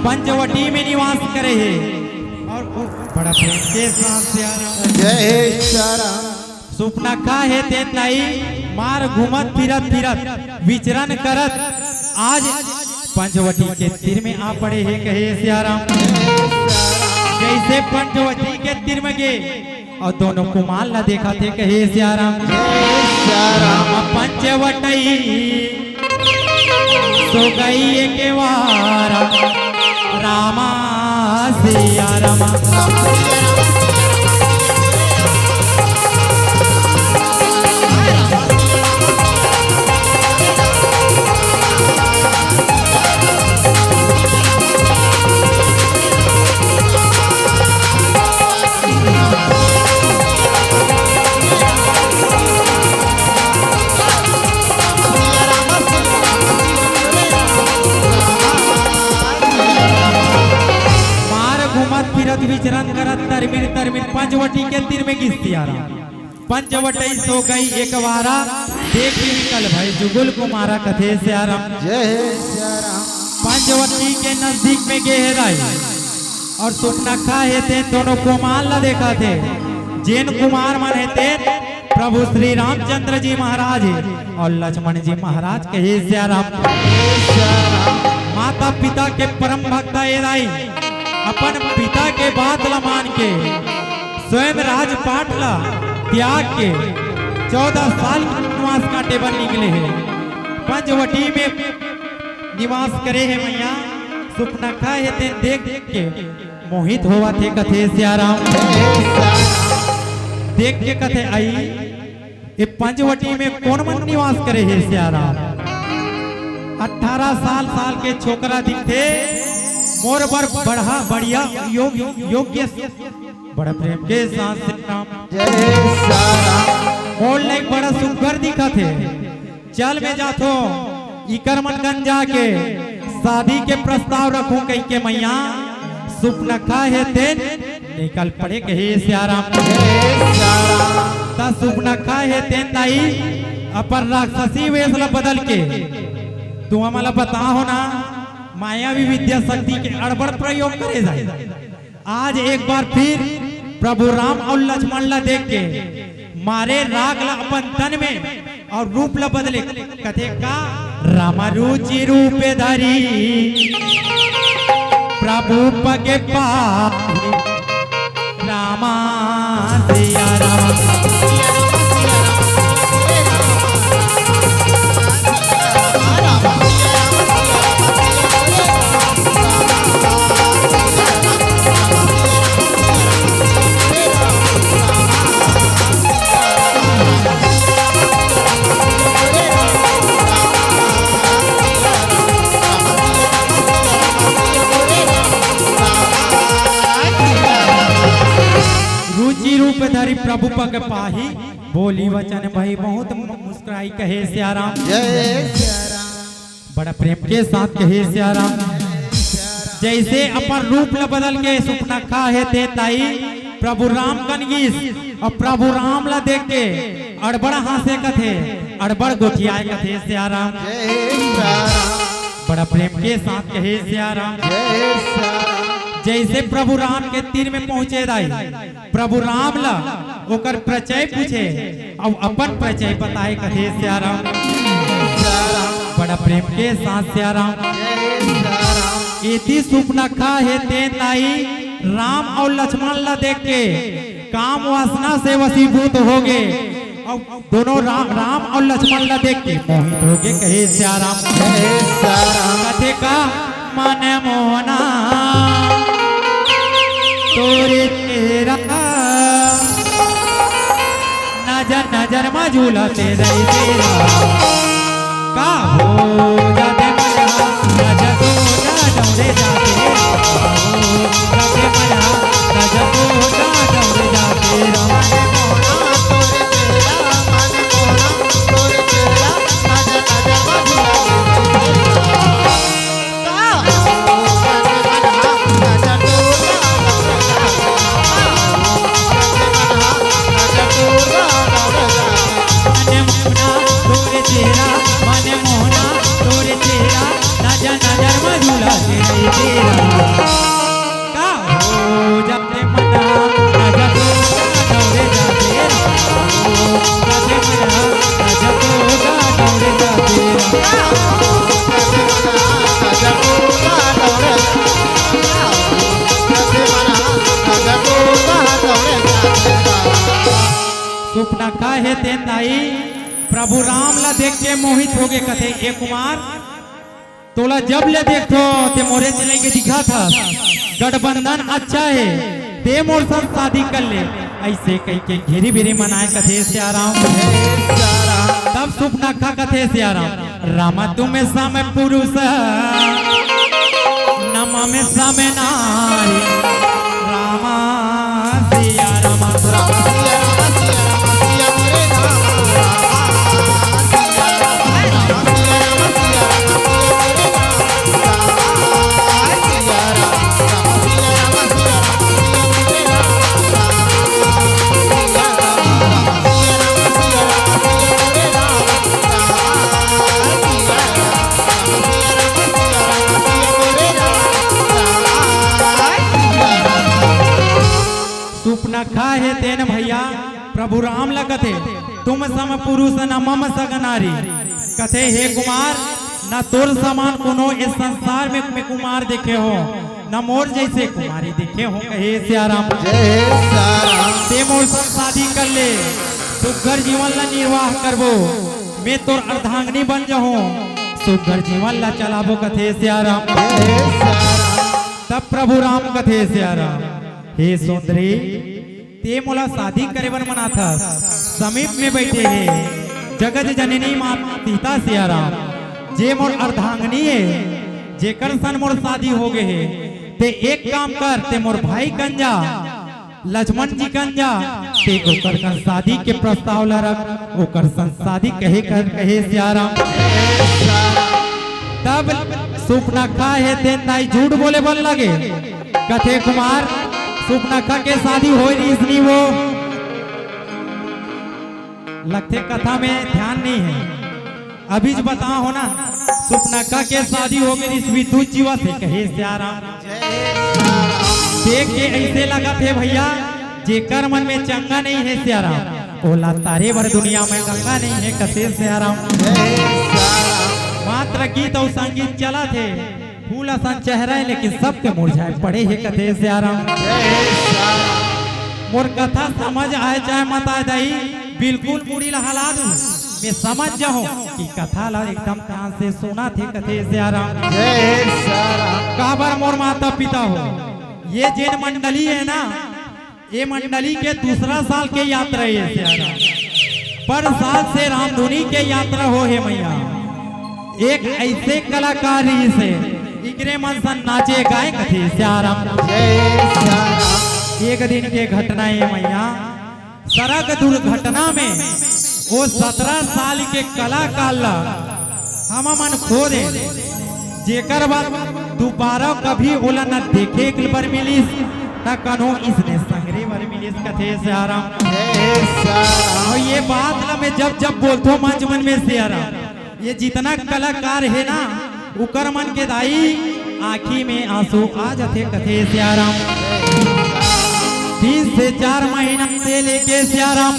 पंचवटी में निवास करे हे। और वो बड़ा प्रेम के साथ सियाराम। जय सियाराम। सुपनखा हे तेन दाई, मार घूमत फिरत फिरत विचरण करत आज पंचवटी के तीर में आ पड़े हे कहे सियाराम। जैसे पंचवटी के तीर में गे अउ दोनों कुमार ला देखत हे कहे सियाराम। पंचवटई सो गई एक बार रामा सिया रामा। मार घूमत फिरत विचरण करत तरमिर तरमिर पंचवटी के तीर में गिस सियाराम। पंचवटई सो गई एक बारा, देखी निकल भई जुगुल कुमारा कथे सियाराम। जय हे सियाराम। पंचवटी के नजदीक में गे हे दाई अउ सुपनखा हे तेन दोनों कुमार ला देखत हे। जेन कुमार मन हे तेन प्रभु श्री रामचंद्र जी महाराज हे अउ लक्ष्मण जी महाराज कहे सियाराम। माता पिता के परम भक्ता ए दाई अपन पिता के बात ला मान के स्वयं राजपाट ला त्याग के चौदह साल के वनवास काटे बर निकले हे। पंचवटी में निवास करे हे मैया। सुपनखा हे तेन देख के मोहित होवत हे कथे सियाराम। देख के कथे आई, ए पंचवटी में कोन मन निवास करे हे सियाराम? अठारह साल साल के छोकरा दिखथे, मोर बर बढ़ा बढ़िया योग-, योग्य। बड़ा प्रेम के साथ सियाराम। जय सियाराम। मोर लाइक बड़ा सुग्घर दिखत हे। चल मैं जाथों, इकर मन कन जाके शादी के प्रस्ताव रखूं कहिके मैया सुपनखा हे तेन निकल पड़े कहे सियाराम। जय सियाराम। त सुपनखा हे तेन दाई अपन राक्षसी वेश ला बदल के तुमन ला बताहूं ना, मायावी विद्या शक्ति के अड़बड़ प्रयोग करे जाए। आज एक बार फिर प्रभु राम अउ लक्ष्मण ला देख के मारे राग ला अपन तन में अउ रूप ला बदले। कथे का? राम रुचि रूप धरी प्रभु पग पाही। रामा सिया रामा। रुचि रूप धरी प्रभु पग पाही, बोली वचन भई बहुत मुस्कुराई कहे सियाराम। जय सियाराम। बड़ा प्रेम के साथ कहे सियाराम। जैसे अपन रूप ला बदल के सुपनखा हे तेन दाई प्रभु राम कन गिस अउ प्रभु राम ला देख के अड़बड़ हांसे कथे, अड़बड़ गोठियाए कथे सियाराम। जय सियाराम। बड़ा प्रेम के साथ कहे सियाराम। जय सियाराम। जैसे प्रभु राम के तीर में पहुंचे दाई, प्रभु राम ला ओकर परिचय पूछे अउ अपन परिचय बताए कथे सियाराम। बड़ा प्रेम के साथ सियाराम। एती सुपनखा हे तेन दाई राम अउ लक्ष्मण ला देख के काम वासना से वशीभूत होगे अउ दोनों राम, राम अउ लक्ष्मण ला देख के मोहित होगे कहे सियाराम। कथे का? मन मोहना तोरे चेहरा, नजर नजर मा झूला तेरा ही तेरा। का हो जाते मजा, नजर तो जा दौड़े जाते। हो जाते मजा, नजर तो जा दौड़े जाते। मन मोहना तोरे चेहरा, मन मोहना तोरे चेहरा, नजर नजर मा झूला तेरा ही तेरा। का हो जाते मना, नजर तो दौड़े जाते। हो हे तेन दाई, प्रभु राम ला देख के मोहित होगे, कथे, "ए कुमार, तोला जब ले देखथो, ते मोरे चिलाई के दिखा था, गठबंधन अच्छा हे, ते मोर संग शादी कर ले।" ऐसे कहि के घेरी बेरी मनाए, कथे सियाराम। तब सुपनखा कथे सियाराम, "रामा तुम सम पुरुष, न मम सम नारी।" रामा सिया रामा। सुपनखा हे तेन भैया, प्रभु राम ला कथे, "तुम सम पुरुष न मम सग नारी।" कथे, "हे कुमार, न तोर समान कोनो इस संसार में मैं कुमार देखे हो, न मोर जैसे कुमारी देखे हो," कहे सियाराम। जय सियाराम। "ते मोर संग शादी कर ले, सुघर जीवन ला निर्वाह करबो, मैं तोर अर्धांगिनी बन जाहूं, सुघर जीवन ला चलाबो," कथे सियाराम। जय सियाराम। तब प्रभु राम कथे सियाराम, "हे सुंदरी, ते मोला शादी करे बर मनाथस, समीप में बैठे हे जगत जननी माता सीता सियाराम, जे मोर अर्धांगिनी हे, जेकर सन मोर शादी हो गे हे, ते एक काम कर, ते मोर भाई कन जा, लक्ष्मण जी कन जा, ते ओकर कन शादी के प्रस्ताव ला रख, ओकर सन शादी कहे कर कहे सियाराम।" तब सुपनखा हे तेन दाई झूठ बोले बर लगे, कथे, "कुमार, सुपनखा के शादी होय रहिस नी वो।" लगथे कथा में ध्यान नहीं है, अभी ज बता हो ना, सुपनखा के शादी हो गई इस विद्युत जीवा से, कहे सियाराम। देख के ऐसे लगथे भैया, जेकर मन में चंगा नहीं है सियाराम, ओला तारे बर दुनिया में गंगा नहीं है, कथे सियाराम। मात्र गीत अउ संगीत चलत हे, फूल असन चेहरा हे, लेकिन सबके मुरझाए पड़े हे, कथे सियाराम। मोर कथा समझ आए चाहे मत आए दाई, बिल्कुल मुड़ी ला हला दूं, मैं समझ जाहूं कि कथा ला एकदम ध्यान से सुनथे, कथे सियाराम। जय सियाराम। काबर मोर माता पिता हो, ये जेन मंडली है ना, ये मंडली के दूसरा साल के यात्रा हे सियाराम। पर साल से रामधुनी के यात्रा हो हे मैया। एक ऐसे कलाकार रहिस हे, इकरे मन सन नाचे गाए, कथे सियाराम। जय सियाराम। एक दिन के घटना हे मैया, सड़क दुर्घटना में वो सत्रह साल के कलाकार ला हमन खो दे, जेकर बाद दोबारा कभी ओला न देखे के बर मिलिस, न कनो इसने संगरे बर मिलिस, कथे सियाराम। जय सियाराम। अउ ये बात ला मैं जब जब बोलथों मंच मन में सियाराम, ये जितना कलाकार हे ना, उकर मन के दाई आँखी में आंसू आ जाथे, कथे सियाराम। तीन से चार महीना से लेके सियाराम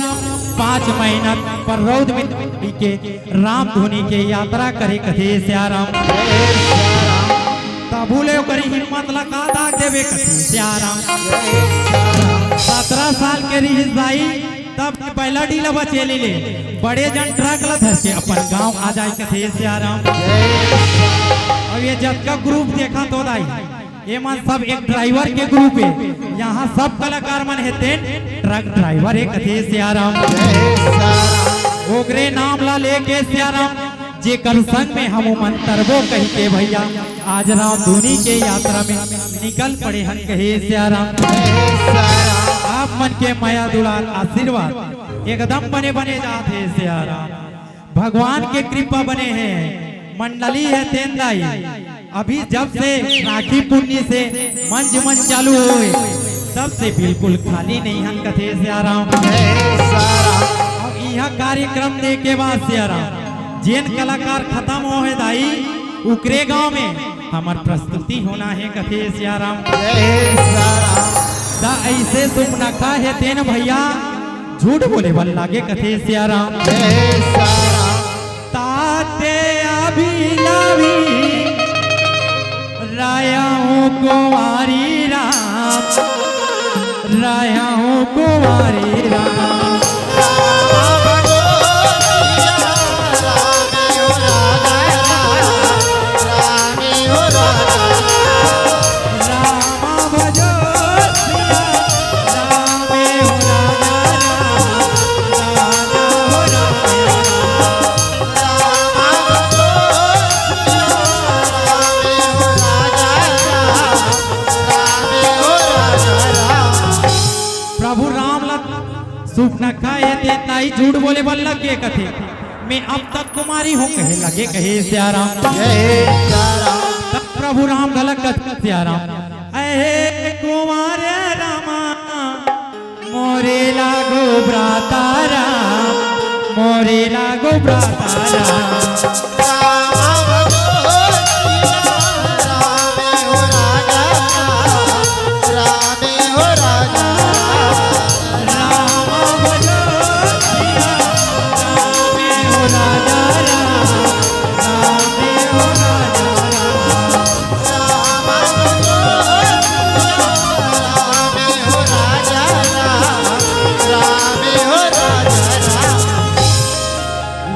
पाँच महीना पर रौद में के रामधुनी के यात्रा करे, कथे सियाराम। तभू ले ओकरी हिम्मत ला का दाग देबे, कथे सियाराम। सत्रह साल के रिहिस दाई, तब बैलाडी ला बचेली ले बड़े जन ट्रक ला धर के अपन गांव आ जाए, कथे सियाराम। अब ये जतका ग्रुप देखत हो दाई, ये मन सब एक ड्राइवर के ग्रुप हे। यहाँ सब कलाकार मन हे तेन ट्रक ड्राइवर हे, कथे सियाराम। ओकरे नाम ला लेके सियाराम, जेकर संग में हम मन तरबो कहि के भैया, आज रामधुनी के यात्रा में निकल पड़े हन, कहे सियाराम। आप मन के मया दुलार आशीर्वाद एकदम बने बने जात हे सियाराम। भगवान के कृपा बने हे, मंडली हे तेन दाई। अभी जब से राखी पुन्नी से मंच मन चालू होए, तब से बिल्कुल खाली नहीं हन, कथे सियाराम। अब यहाँ कार्यक्रम दे के बाद सियाराम, जेन कलाकार खत्म हो हे दाई, उकरे गांव में हमर प्रस्तुति होना हे, कथे सियाराम। त ऐसे सुपनखा हे तेन भैया, झूठ बोले बर लागे, कथे सियाराम। ताते अभी लावी, राया हूँ कुंवारी राम, राया हूँ कुंवारी राम। झूठ बोले बर लग गे कथे, मैं अब तक कुमारी हूँ कहे लगे कहे सियाराम। तब प्रभु राम घलक कथे सियाराम, अहे कुमार रामा, मोरे लागो भ्राता राम, मोरे लागो भ्राता राम।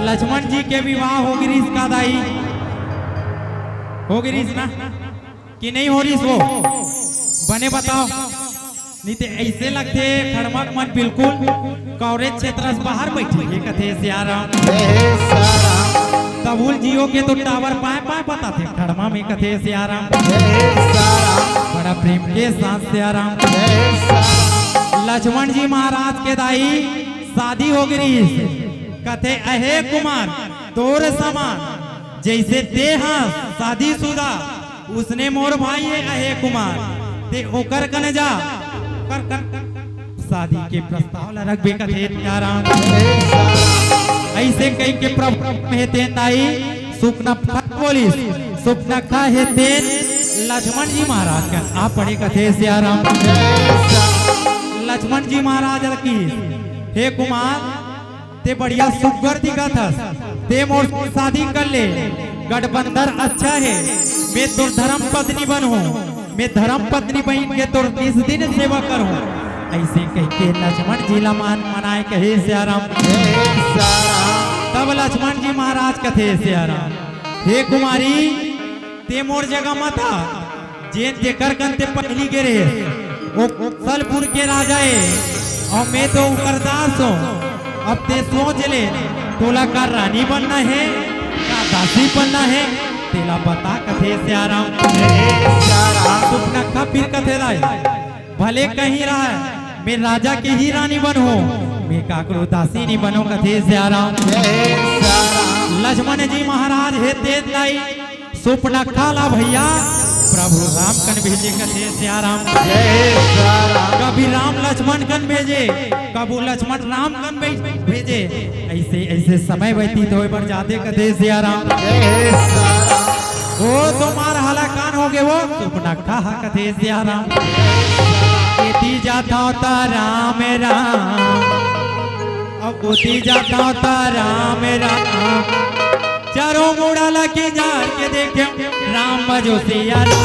लक्ष्मण जी के विवाह हो गिरिस का दाई? हो गिरिस ना कि नहीं हो रिस वो? बने बताओ, नहीं ते ऐसे लगथे खड़मा के मन बिल्कुल कवरेज क्षेत्र से बाहर बैठे हे कथे सियाराम। तबहुल जियो के तो टावर पाए पाए बताथे खड़मा में कथे सियाराम। बड़ा प्रेम के साथ सियाराम। लक्ष्मण जी महाराज के दाई शादी हो गिरिस, कथे अहे कुमार तोर समान जैसे ते हा शादीशुदा उसने मोर भाई हे अहे कुमार, ते ओकर कने जा, कर, कर, कर, शादी के प्रस्ताव ला रखबे कथे सियाराम। ऐसे कहि के प्रभु हे तेन दाई सुपनखा बोलिस, सुपनखा हे तेन लक्ष्मण जी महाराज कन आ पड़े कथे सियाराम। लक्ष्मण जी महाराज की, हे कुमार, ते बढ़िया सुग्घर दिखत हस, ते मोर शादी कर ले, गठबंधन अच्छा हे, मैं तोर धर्म पत्नी बनहूँ, मैं धर्म पत्नी बहिन के तोर निस दिन सेवा करहूँ। ऐसे कहि के लक्ष्मण जी ला मान मनाए कहे सियाराम। तब लक्ष्मण जी महाराज कथे सियाराम, हे कुमारी, ते मोर जगह मत आ, जेन जेकर कन ते पहिली गे रहेस, वो कोसलपुर के राजा हे, अउ मैं तो ओकर दास हों। अब ते सोच ले, तोला का रानी बनना हे, का दासी बनना हे, तेला बता कथे सियाराम। सुपनखा फिर कथे दाई, भले कहीं रहय, मैं राजा के ही रानी बनहूँ, मैं काकरो दासी नहीं बनों कथे सियाराम। लक्ष्मण जी महाराज हे तेन दाई, सुपनखा ला भैया प्रभु राम कन भेजे कथे सियाराम। कभी राम लक्ष्मण कन भेजे, कभू लक्ष्मण राम कन भे-, भेजे। ऐसे, ऐसे समय व्यतीत होय बर जाथे कथे सियाराम। ओ तो मार हलाकान हो गे वो सुपनखा हा कथे सियाराम। एती जाथव त राम राम, अब ओती जाथव त राम राम। चारों मुड़ा ला किंजार के देखे राम भजो सिया राम।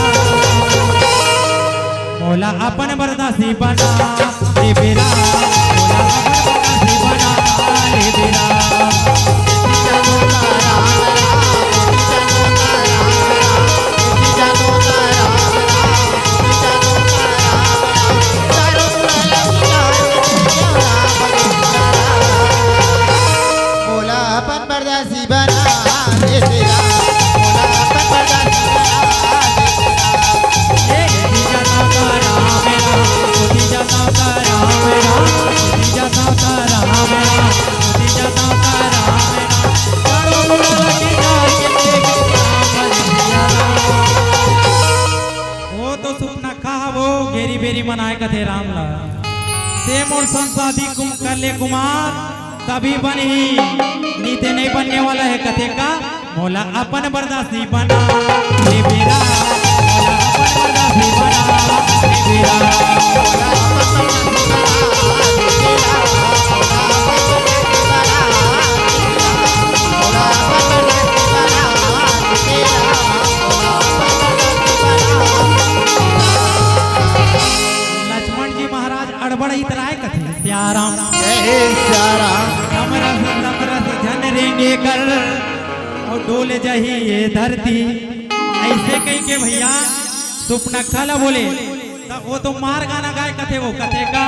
मोला अपन बर दासी बना ले बेरा, मोला अपन बर दासी बना ले बेरा। मोला अपन बरदासी बना ले तेरा, मोला अपन बरदासी बना ले तेरा। ओ तो सुपनखा हा वो, घेरी बेरी मनाए कथे राम ला। ते मोर संग शादी कुम-, कर ले कुमार, तभी बनही, नी ते नहीं बनने वाला हे कथे का। मोला अपन बरदासी बना ले बेरा, मोला अपन बरदासी बना ले बेरा। लक्ष्मण जी महाराज अड़बड़ इतराय कथे, सियाराम। जय सियाराम। समरस समरस झन रेंगे कर, अउ डोल जही ये धरती। ऐसे कहि के भैया सुपनखा ला बोले, त वो तो मार गाना गाय कथे, वो कथे का,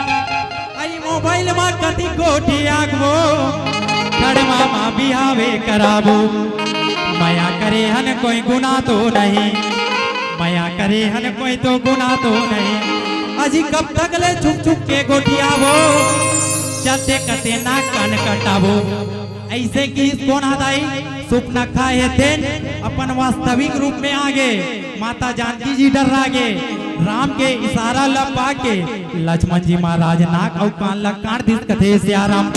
अई मोबाइल मा कति गोठी आगबो, खड़मा मा बिहावे कराबो। मया करे हन कोई गुना तो नहीं, मया करे हन कोई तो गुना तो नहीं। अजी कब तक ले छुप छुप के गोठियाबो, चलते कते नाक कान कटाबो। अइसे कि कोन ह दाई, सुपनखा हे तेन अपन वास्तविक रूप में आगे, माता जानकी जी डर्रागे, राम के इशारा ल पाके लक्ष्मण जी महाराज नाक अउ कान ल काट दिस कथे सियाराम।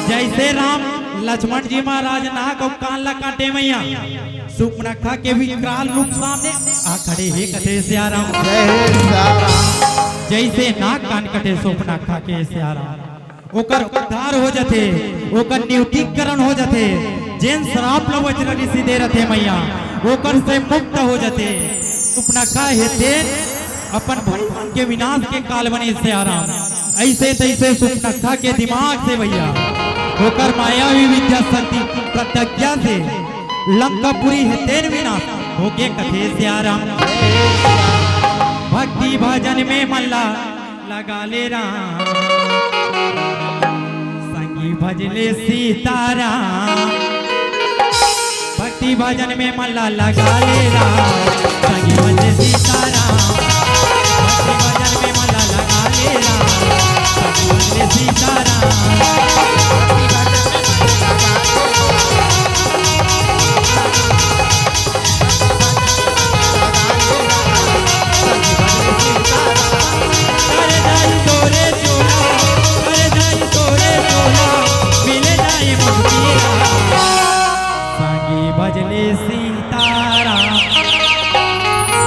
जइसे राम लक्ष्मण जी महाराज नाक अउ कान ल काटे मइया, सुपनखा के विकराल रूप सामने आ खड़े हे कथे सियाराम। जइसे नाक कान कटे सुपनखा के सियाराम, ओकर उद्धार हो जथे, ओकर नियुक्तिकरण हो जथे, जेन श्राप ल वज्र ऋषि दे रथे मइया, ओकर से मुक्त हो जथे। सुपनखा हे तेन अपन भाई मन के विनाश के काल बने सियाराम। अइसे तइसे सुपनखा के दिमाग से भइया, ओकर मायावी विद्या शक्ति प्रज्ञा से लंकापुरी हे तेन विनाश होगे कथे सियाराम। भक्ति भजन में मन ला लगा ले राम, संगी भजले सीताराम। भक्ति भजन में मन ला लगा ले राम, संगी भजले सीताराम। भक्ति भजन में मन ला लगा ले राम, संगी भजले सीताराम।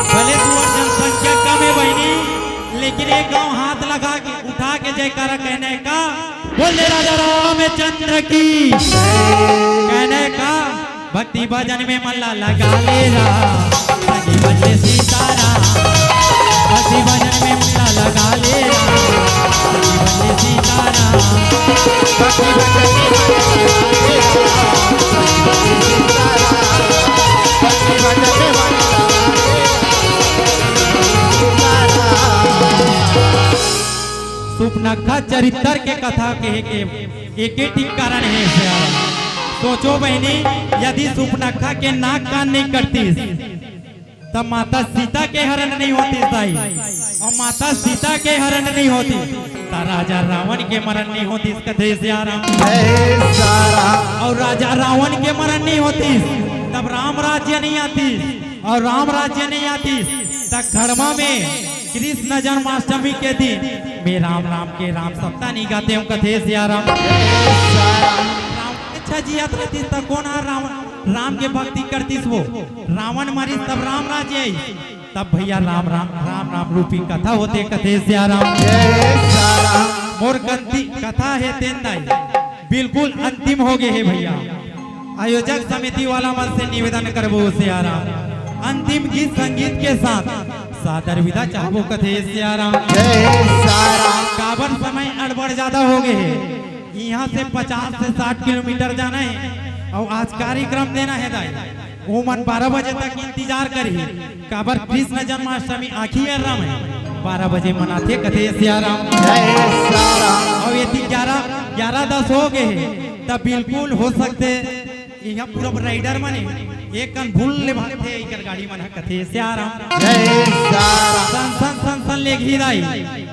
भले तुंहर जनसंख्या कम हे बहिनी, लेकिन एक गांव हाथ लगा के, उठा के जयकारा कहने का, बोल दे राजा रामचंद्र की कहने का। भक्ति भजन में मन ला लगा ले राम, संगी भजले सीताराम। भक्ति भजन में मन ला लगा ले राम, संगी भजले सीताराम। भक्ति भजन में मन ला लगा ले राम, संगी भजले सीताराम। भक्ति भजन में मन ला लगा ले राम, संगी भजले सीताराम। सुपनखा चरित्र के कथा कहे के एके ठीक कारण हे सियाराम। सोचो बहिनी, यदि सुपनखा के नाक कान नहीं कटतीस, त माता सीता के हरण नहीं होतीस दाई, अउ माता सीता के हरण नहीं होतीस, त राजा रावण के मरण नहीं होतीस कथे सियाराम। अउ राजा रावण के मरण नहीं होतीस, तब राम राज्य नहीं आतीस, अउ राम राज्य नहीं आतीस, त घरमा में कृष्ण जन्माष्टमी के दिन में राम राम के राम सप्ता नहीं गातेंव कथे सियाराम। राम अच्छा जियत रहतीस त कोन ह राम, राम के भक्ति करतीस वो? रावण मरिस तब राम राज्य आइस, तब भइया राम राम, राम राम रूपी कथा होथे कथे सियाराम। मोर कथा हे तेन दाई बिल्कुल अंतिम होगे हे भइया। आयोजक समिति वाला मन से निवेदन करबो सियाराम, अंतिम गीत संगीत के साथ सादर विदा चाहबो कथे सियाराम। काबर समय अड़बड़ जादा होगे हे, इहाँ से पचास से साठ किलोमीटर जाना हे अउ आज कार्यक्रम देना हे दाई, ओमन बारह बजे तक इंतजार करही। काबर कृष्ण जन्माष्टमी आखिरी राम हे, बारह बजे मनाथे कथे सियाराम। अउ यदि ग्यारह, ग्यारह दस होगे हे, त बिल्कुल हो सकथे इहाँ पूरा राइडर मन हे, एक कन भूल ले भागथे, एकर गाड़ी मन ह कथे सियाराम। सन सन सन सन ले घिराई,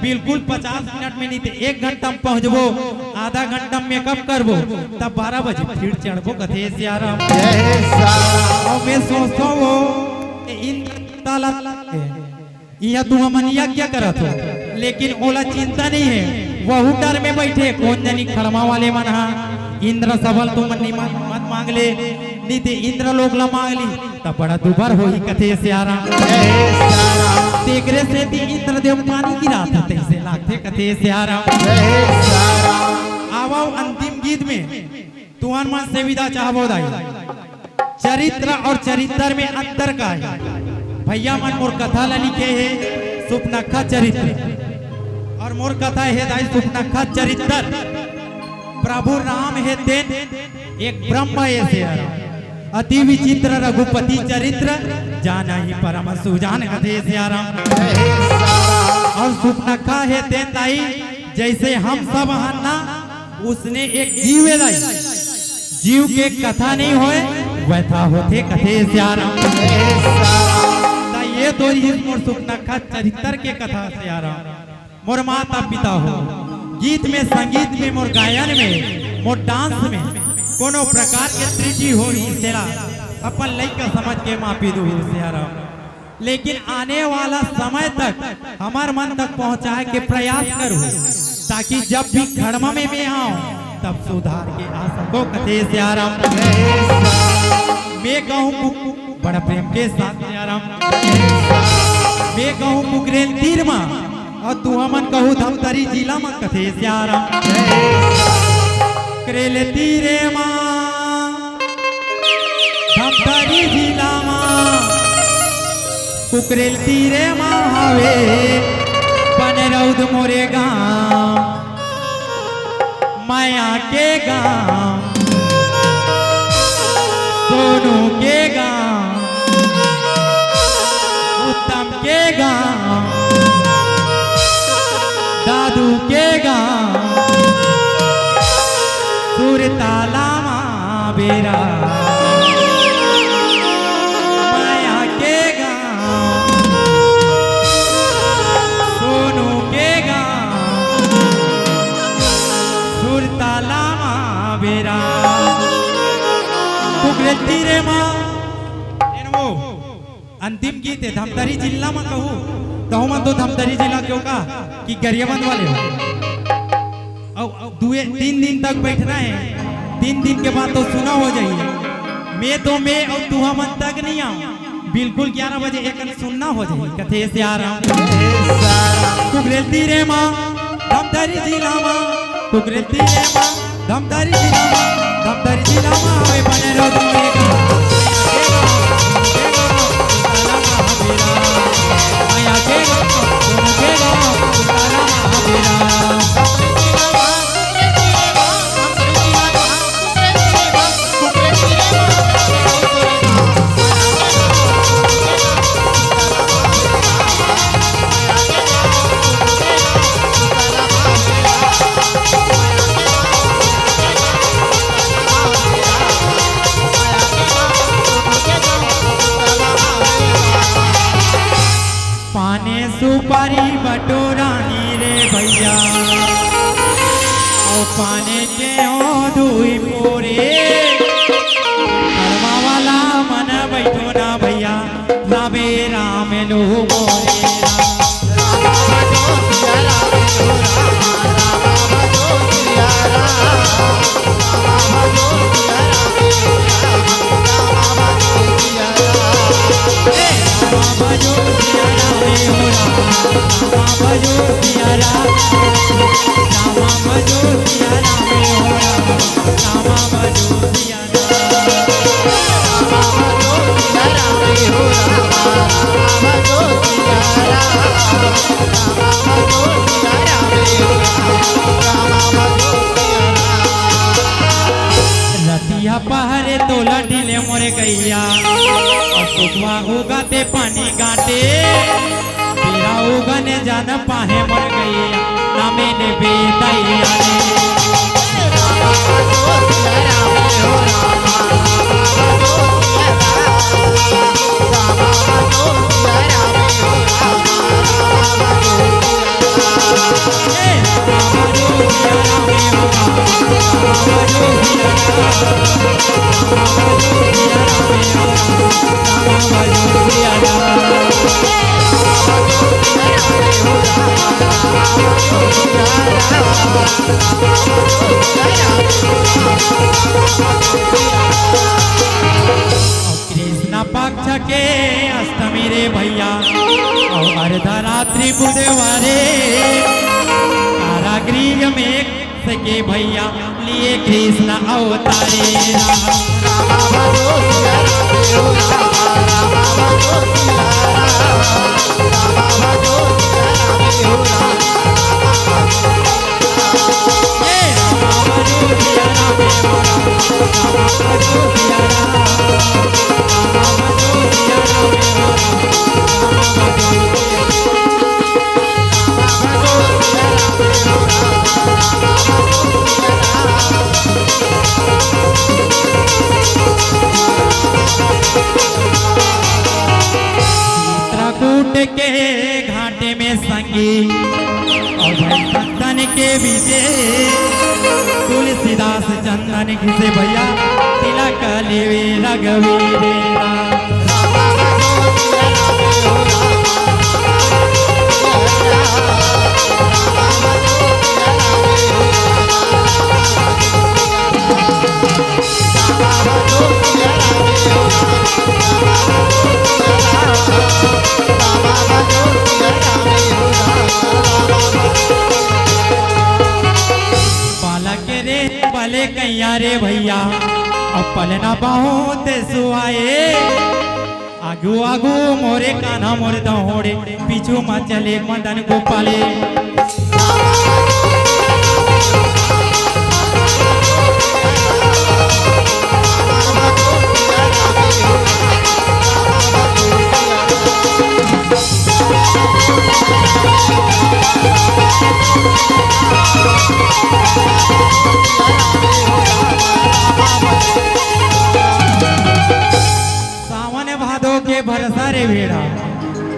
बिल्कुल पचास मिनट में नहीं ते एक घंटा में पहुँचबो, आधा घंटा में मेकअप करबो, तब बारह बजे फिर चढ़बो कथे सियाराम। अउ मैं सोचथों वो इंद्र ताला इहाँ तुमन मन यज्ञ करत हो, लेकिन ओला चिंता नहीं हे, वहू डर में बइठे, कोन जनी खड़मा वाले मन हा इंद्र सभा ल तुमन मत मांग ले, नहीं ते इंद्र लोक ला मांग ली, त बड़ा दुबर होही कथे सियाराम। तेकरे सेती इंद्र देव पानी गिरात हे, तइसे लागथे कथे सियाराम। आवव अंतिम गीत में तुमन मन से विदा चाहबो दाई। चरित्र अउ चरित्र में अंतर का हे? भइया मन मोर कथा ला लिखे हे सुपनखा चरित्र, अउ मोर कथा हे दाई सुपनखा चरित्र। प्रभु राम हे तेन एक ब्रह्म हे सियाराम, अति विचित्र रघुपति चरित्र, जानहि परम सुजान कथे सियाराम। अउ सुपनखा हे तेन दाई, जइसे हम सब हन ना, उसने एक जीव हे दाई, जीव के कथा नहीं होय, व्यथा होथे कथे सियाराम। त ये तो रहिस मोर सुपनखा चरित्र के कथा सियाराम। मोर माता पिता हो, गीत में, संगीत में, मोर गायन में, मोर डांस में कोनो प्रकार के त्रुटि होही, तेला अपन लइका समझ के माफी दुहू सियाराम। लेकिन आने वाला समय तक हमर मन तक पहुंचाए के प्रयास करूं, ताकि जब भी खड़मा में मैं आऊं, तब सुधार के आ सको। कथे सियाराम। मैं कहूं कु-, बड़ा प्रेम के साथ सियाराम। मैं कहूं कुकरेल तीर मा, अउ तुहमन कहू धमतरी जिला मा। कथे सियाराम। कुकरेल तीरे मा, धमतरी जिला मा, कुकरेल तीरे मा हवे बनरौद मोरे गांव, मया के गांव, सोनू के गांव, उत्तम के गांव, दादू के गांव, सुरताला मा बेरा, मया के गांव, सोनू के गांव, सुरताला मा बेरा। कुकरेल तीरे मा, एन वो अंतिम गीत हे, धमतरी जिला मा कहू, तहु मन तो धमतरी जिला के हो का कि गरियाबंद वाले हो। अउ दुए, तीन दिन तक बैठना हे, तीन दिन के बाद तो सुना हो जाही। मैं तो मैं अउ तुहमन तक नहीं आऊं, बिल्कुल ग्यारह बजे एकन सुनना हो जाही। कथे सियाराम। कुकरेल तीरे मा, धमतरी जिला मा, कुकरेल तीरे मा, धमतरी जिला मा, धमतरी जिला मा हवे बनरौद मोरे गांव। मया के गांव, मया के गांव, मया के गांव, मया के गांव, मया के गांव। पाने सुपारी बटोरानी रे भैया, अउ पाने के हो धुई पोरे। खड़मा वाला मन बैठो ना भैया, रामे राम लो मोरे राम। रतिया पहरे तोला ढीले मोरे गैया, अउ सुखवा उगाते पानी गाटे, पीरा उगने जान पाहे मोरे गैया, नामे ने बेदैया रे। कृष्ण पक्ष के अष्टमी रे भैया, अउ अर्धरात्रि बुधवारे, कारागृह में सके भैया, लिए कृष्ण अवतारे। चित्रकूट के घाटे में संगी, अउ भई भक्तन के बीचे तुलसीदास चंदन घिसे भैया, तिलक लेवे रघुवीर राम। पलक रे पले कैया रे भैया, अब पलना बहुत सुहाए। आगू आगू मोरे कान्हा मोरे दहोड़े, पीछू मा चले मदन गोपाले। सावन भादो के बरसा रे भेड़ा,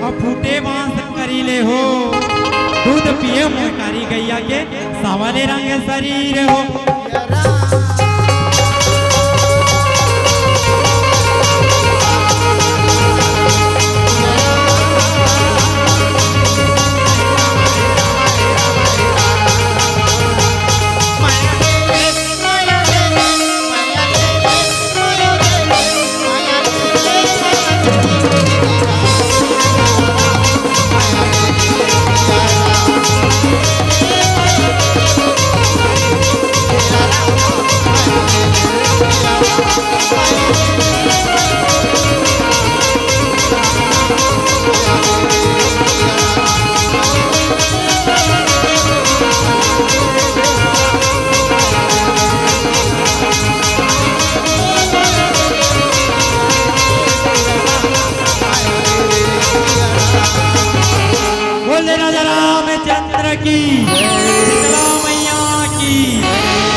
अब फूटे बांस करी ले हो। दूध पिए मोर कारी गैया के, सावले रंग शरीर हो।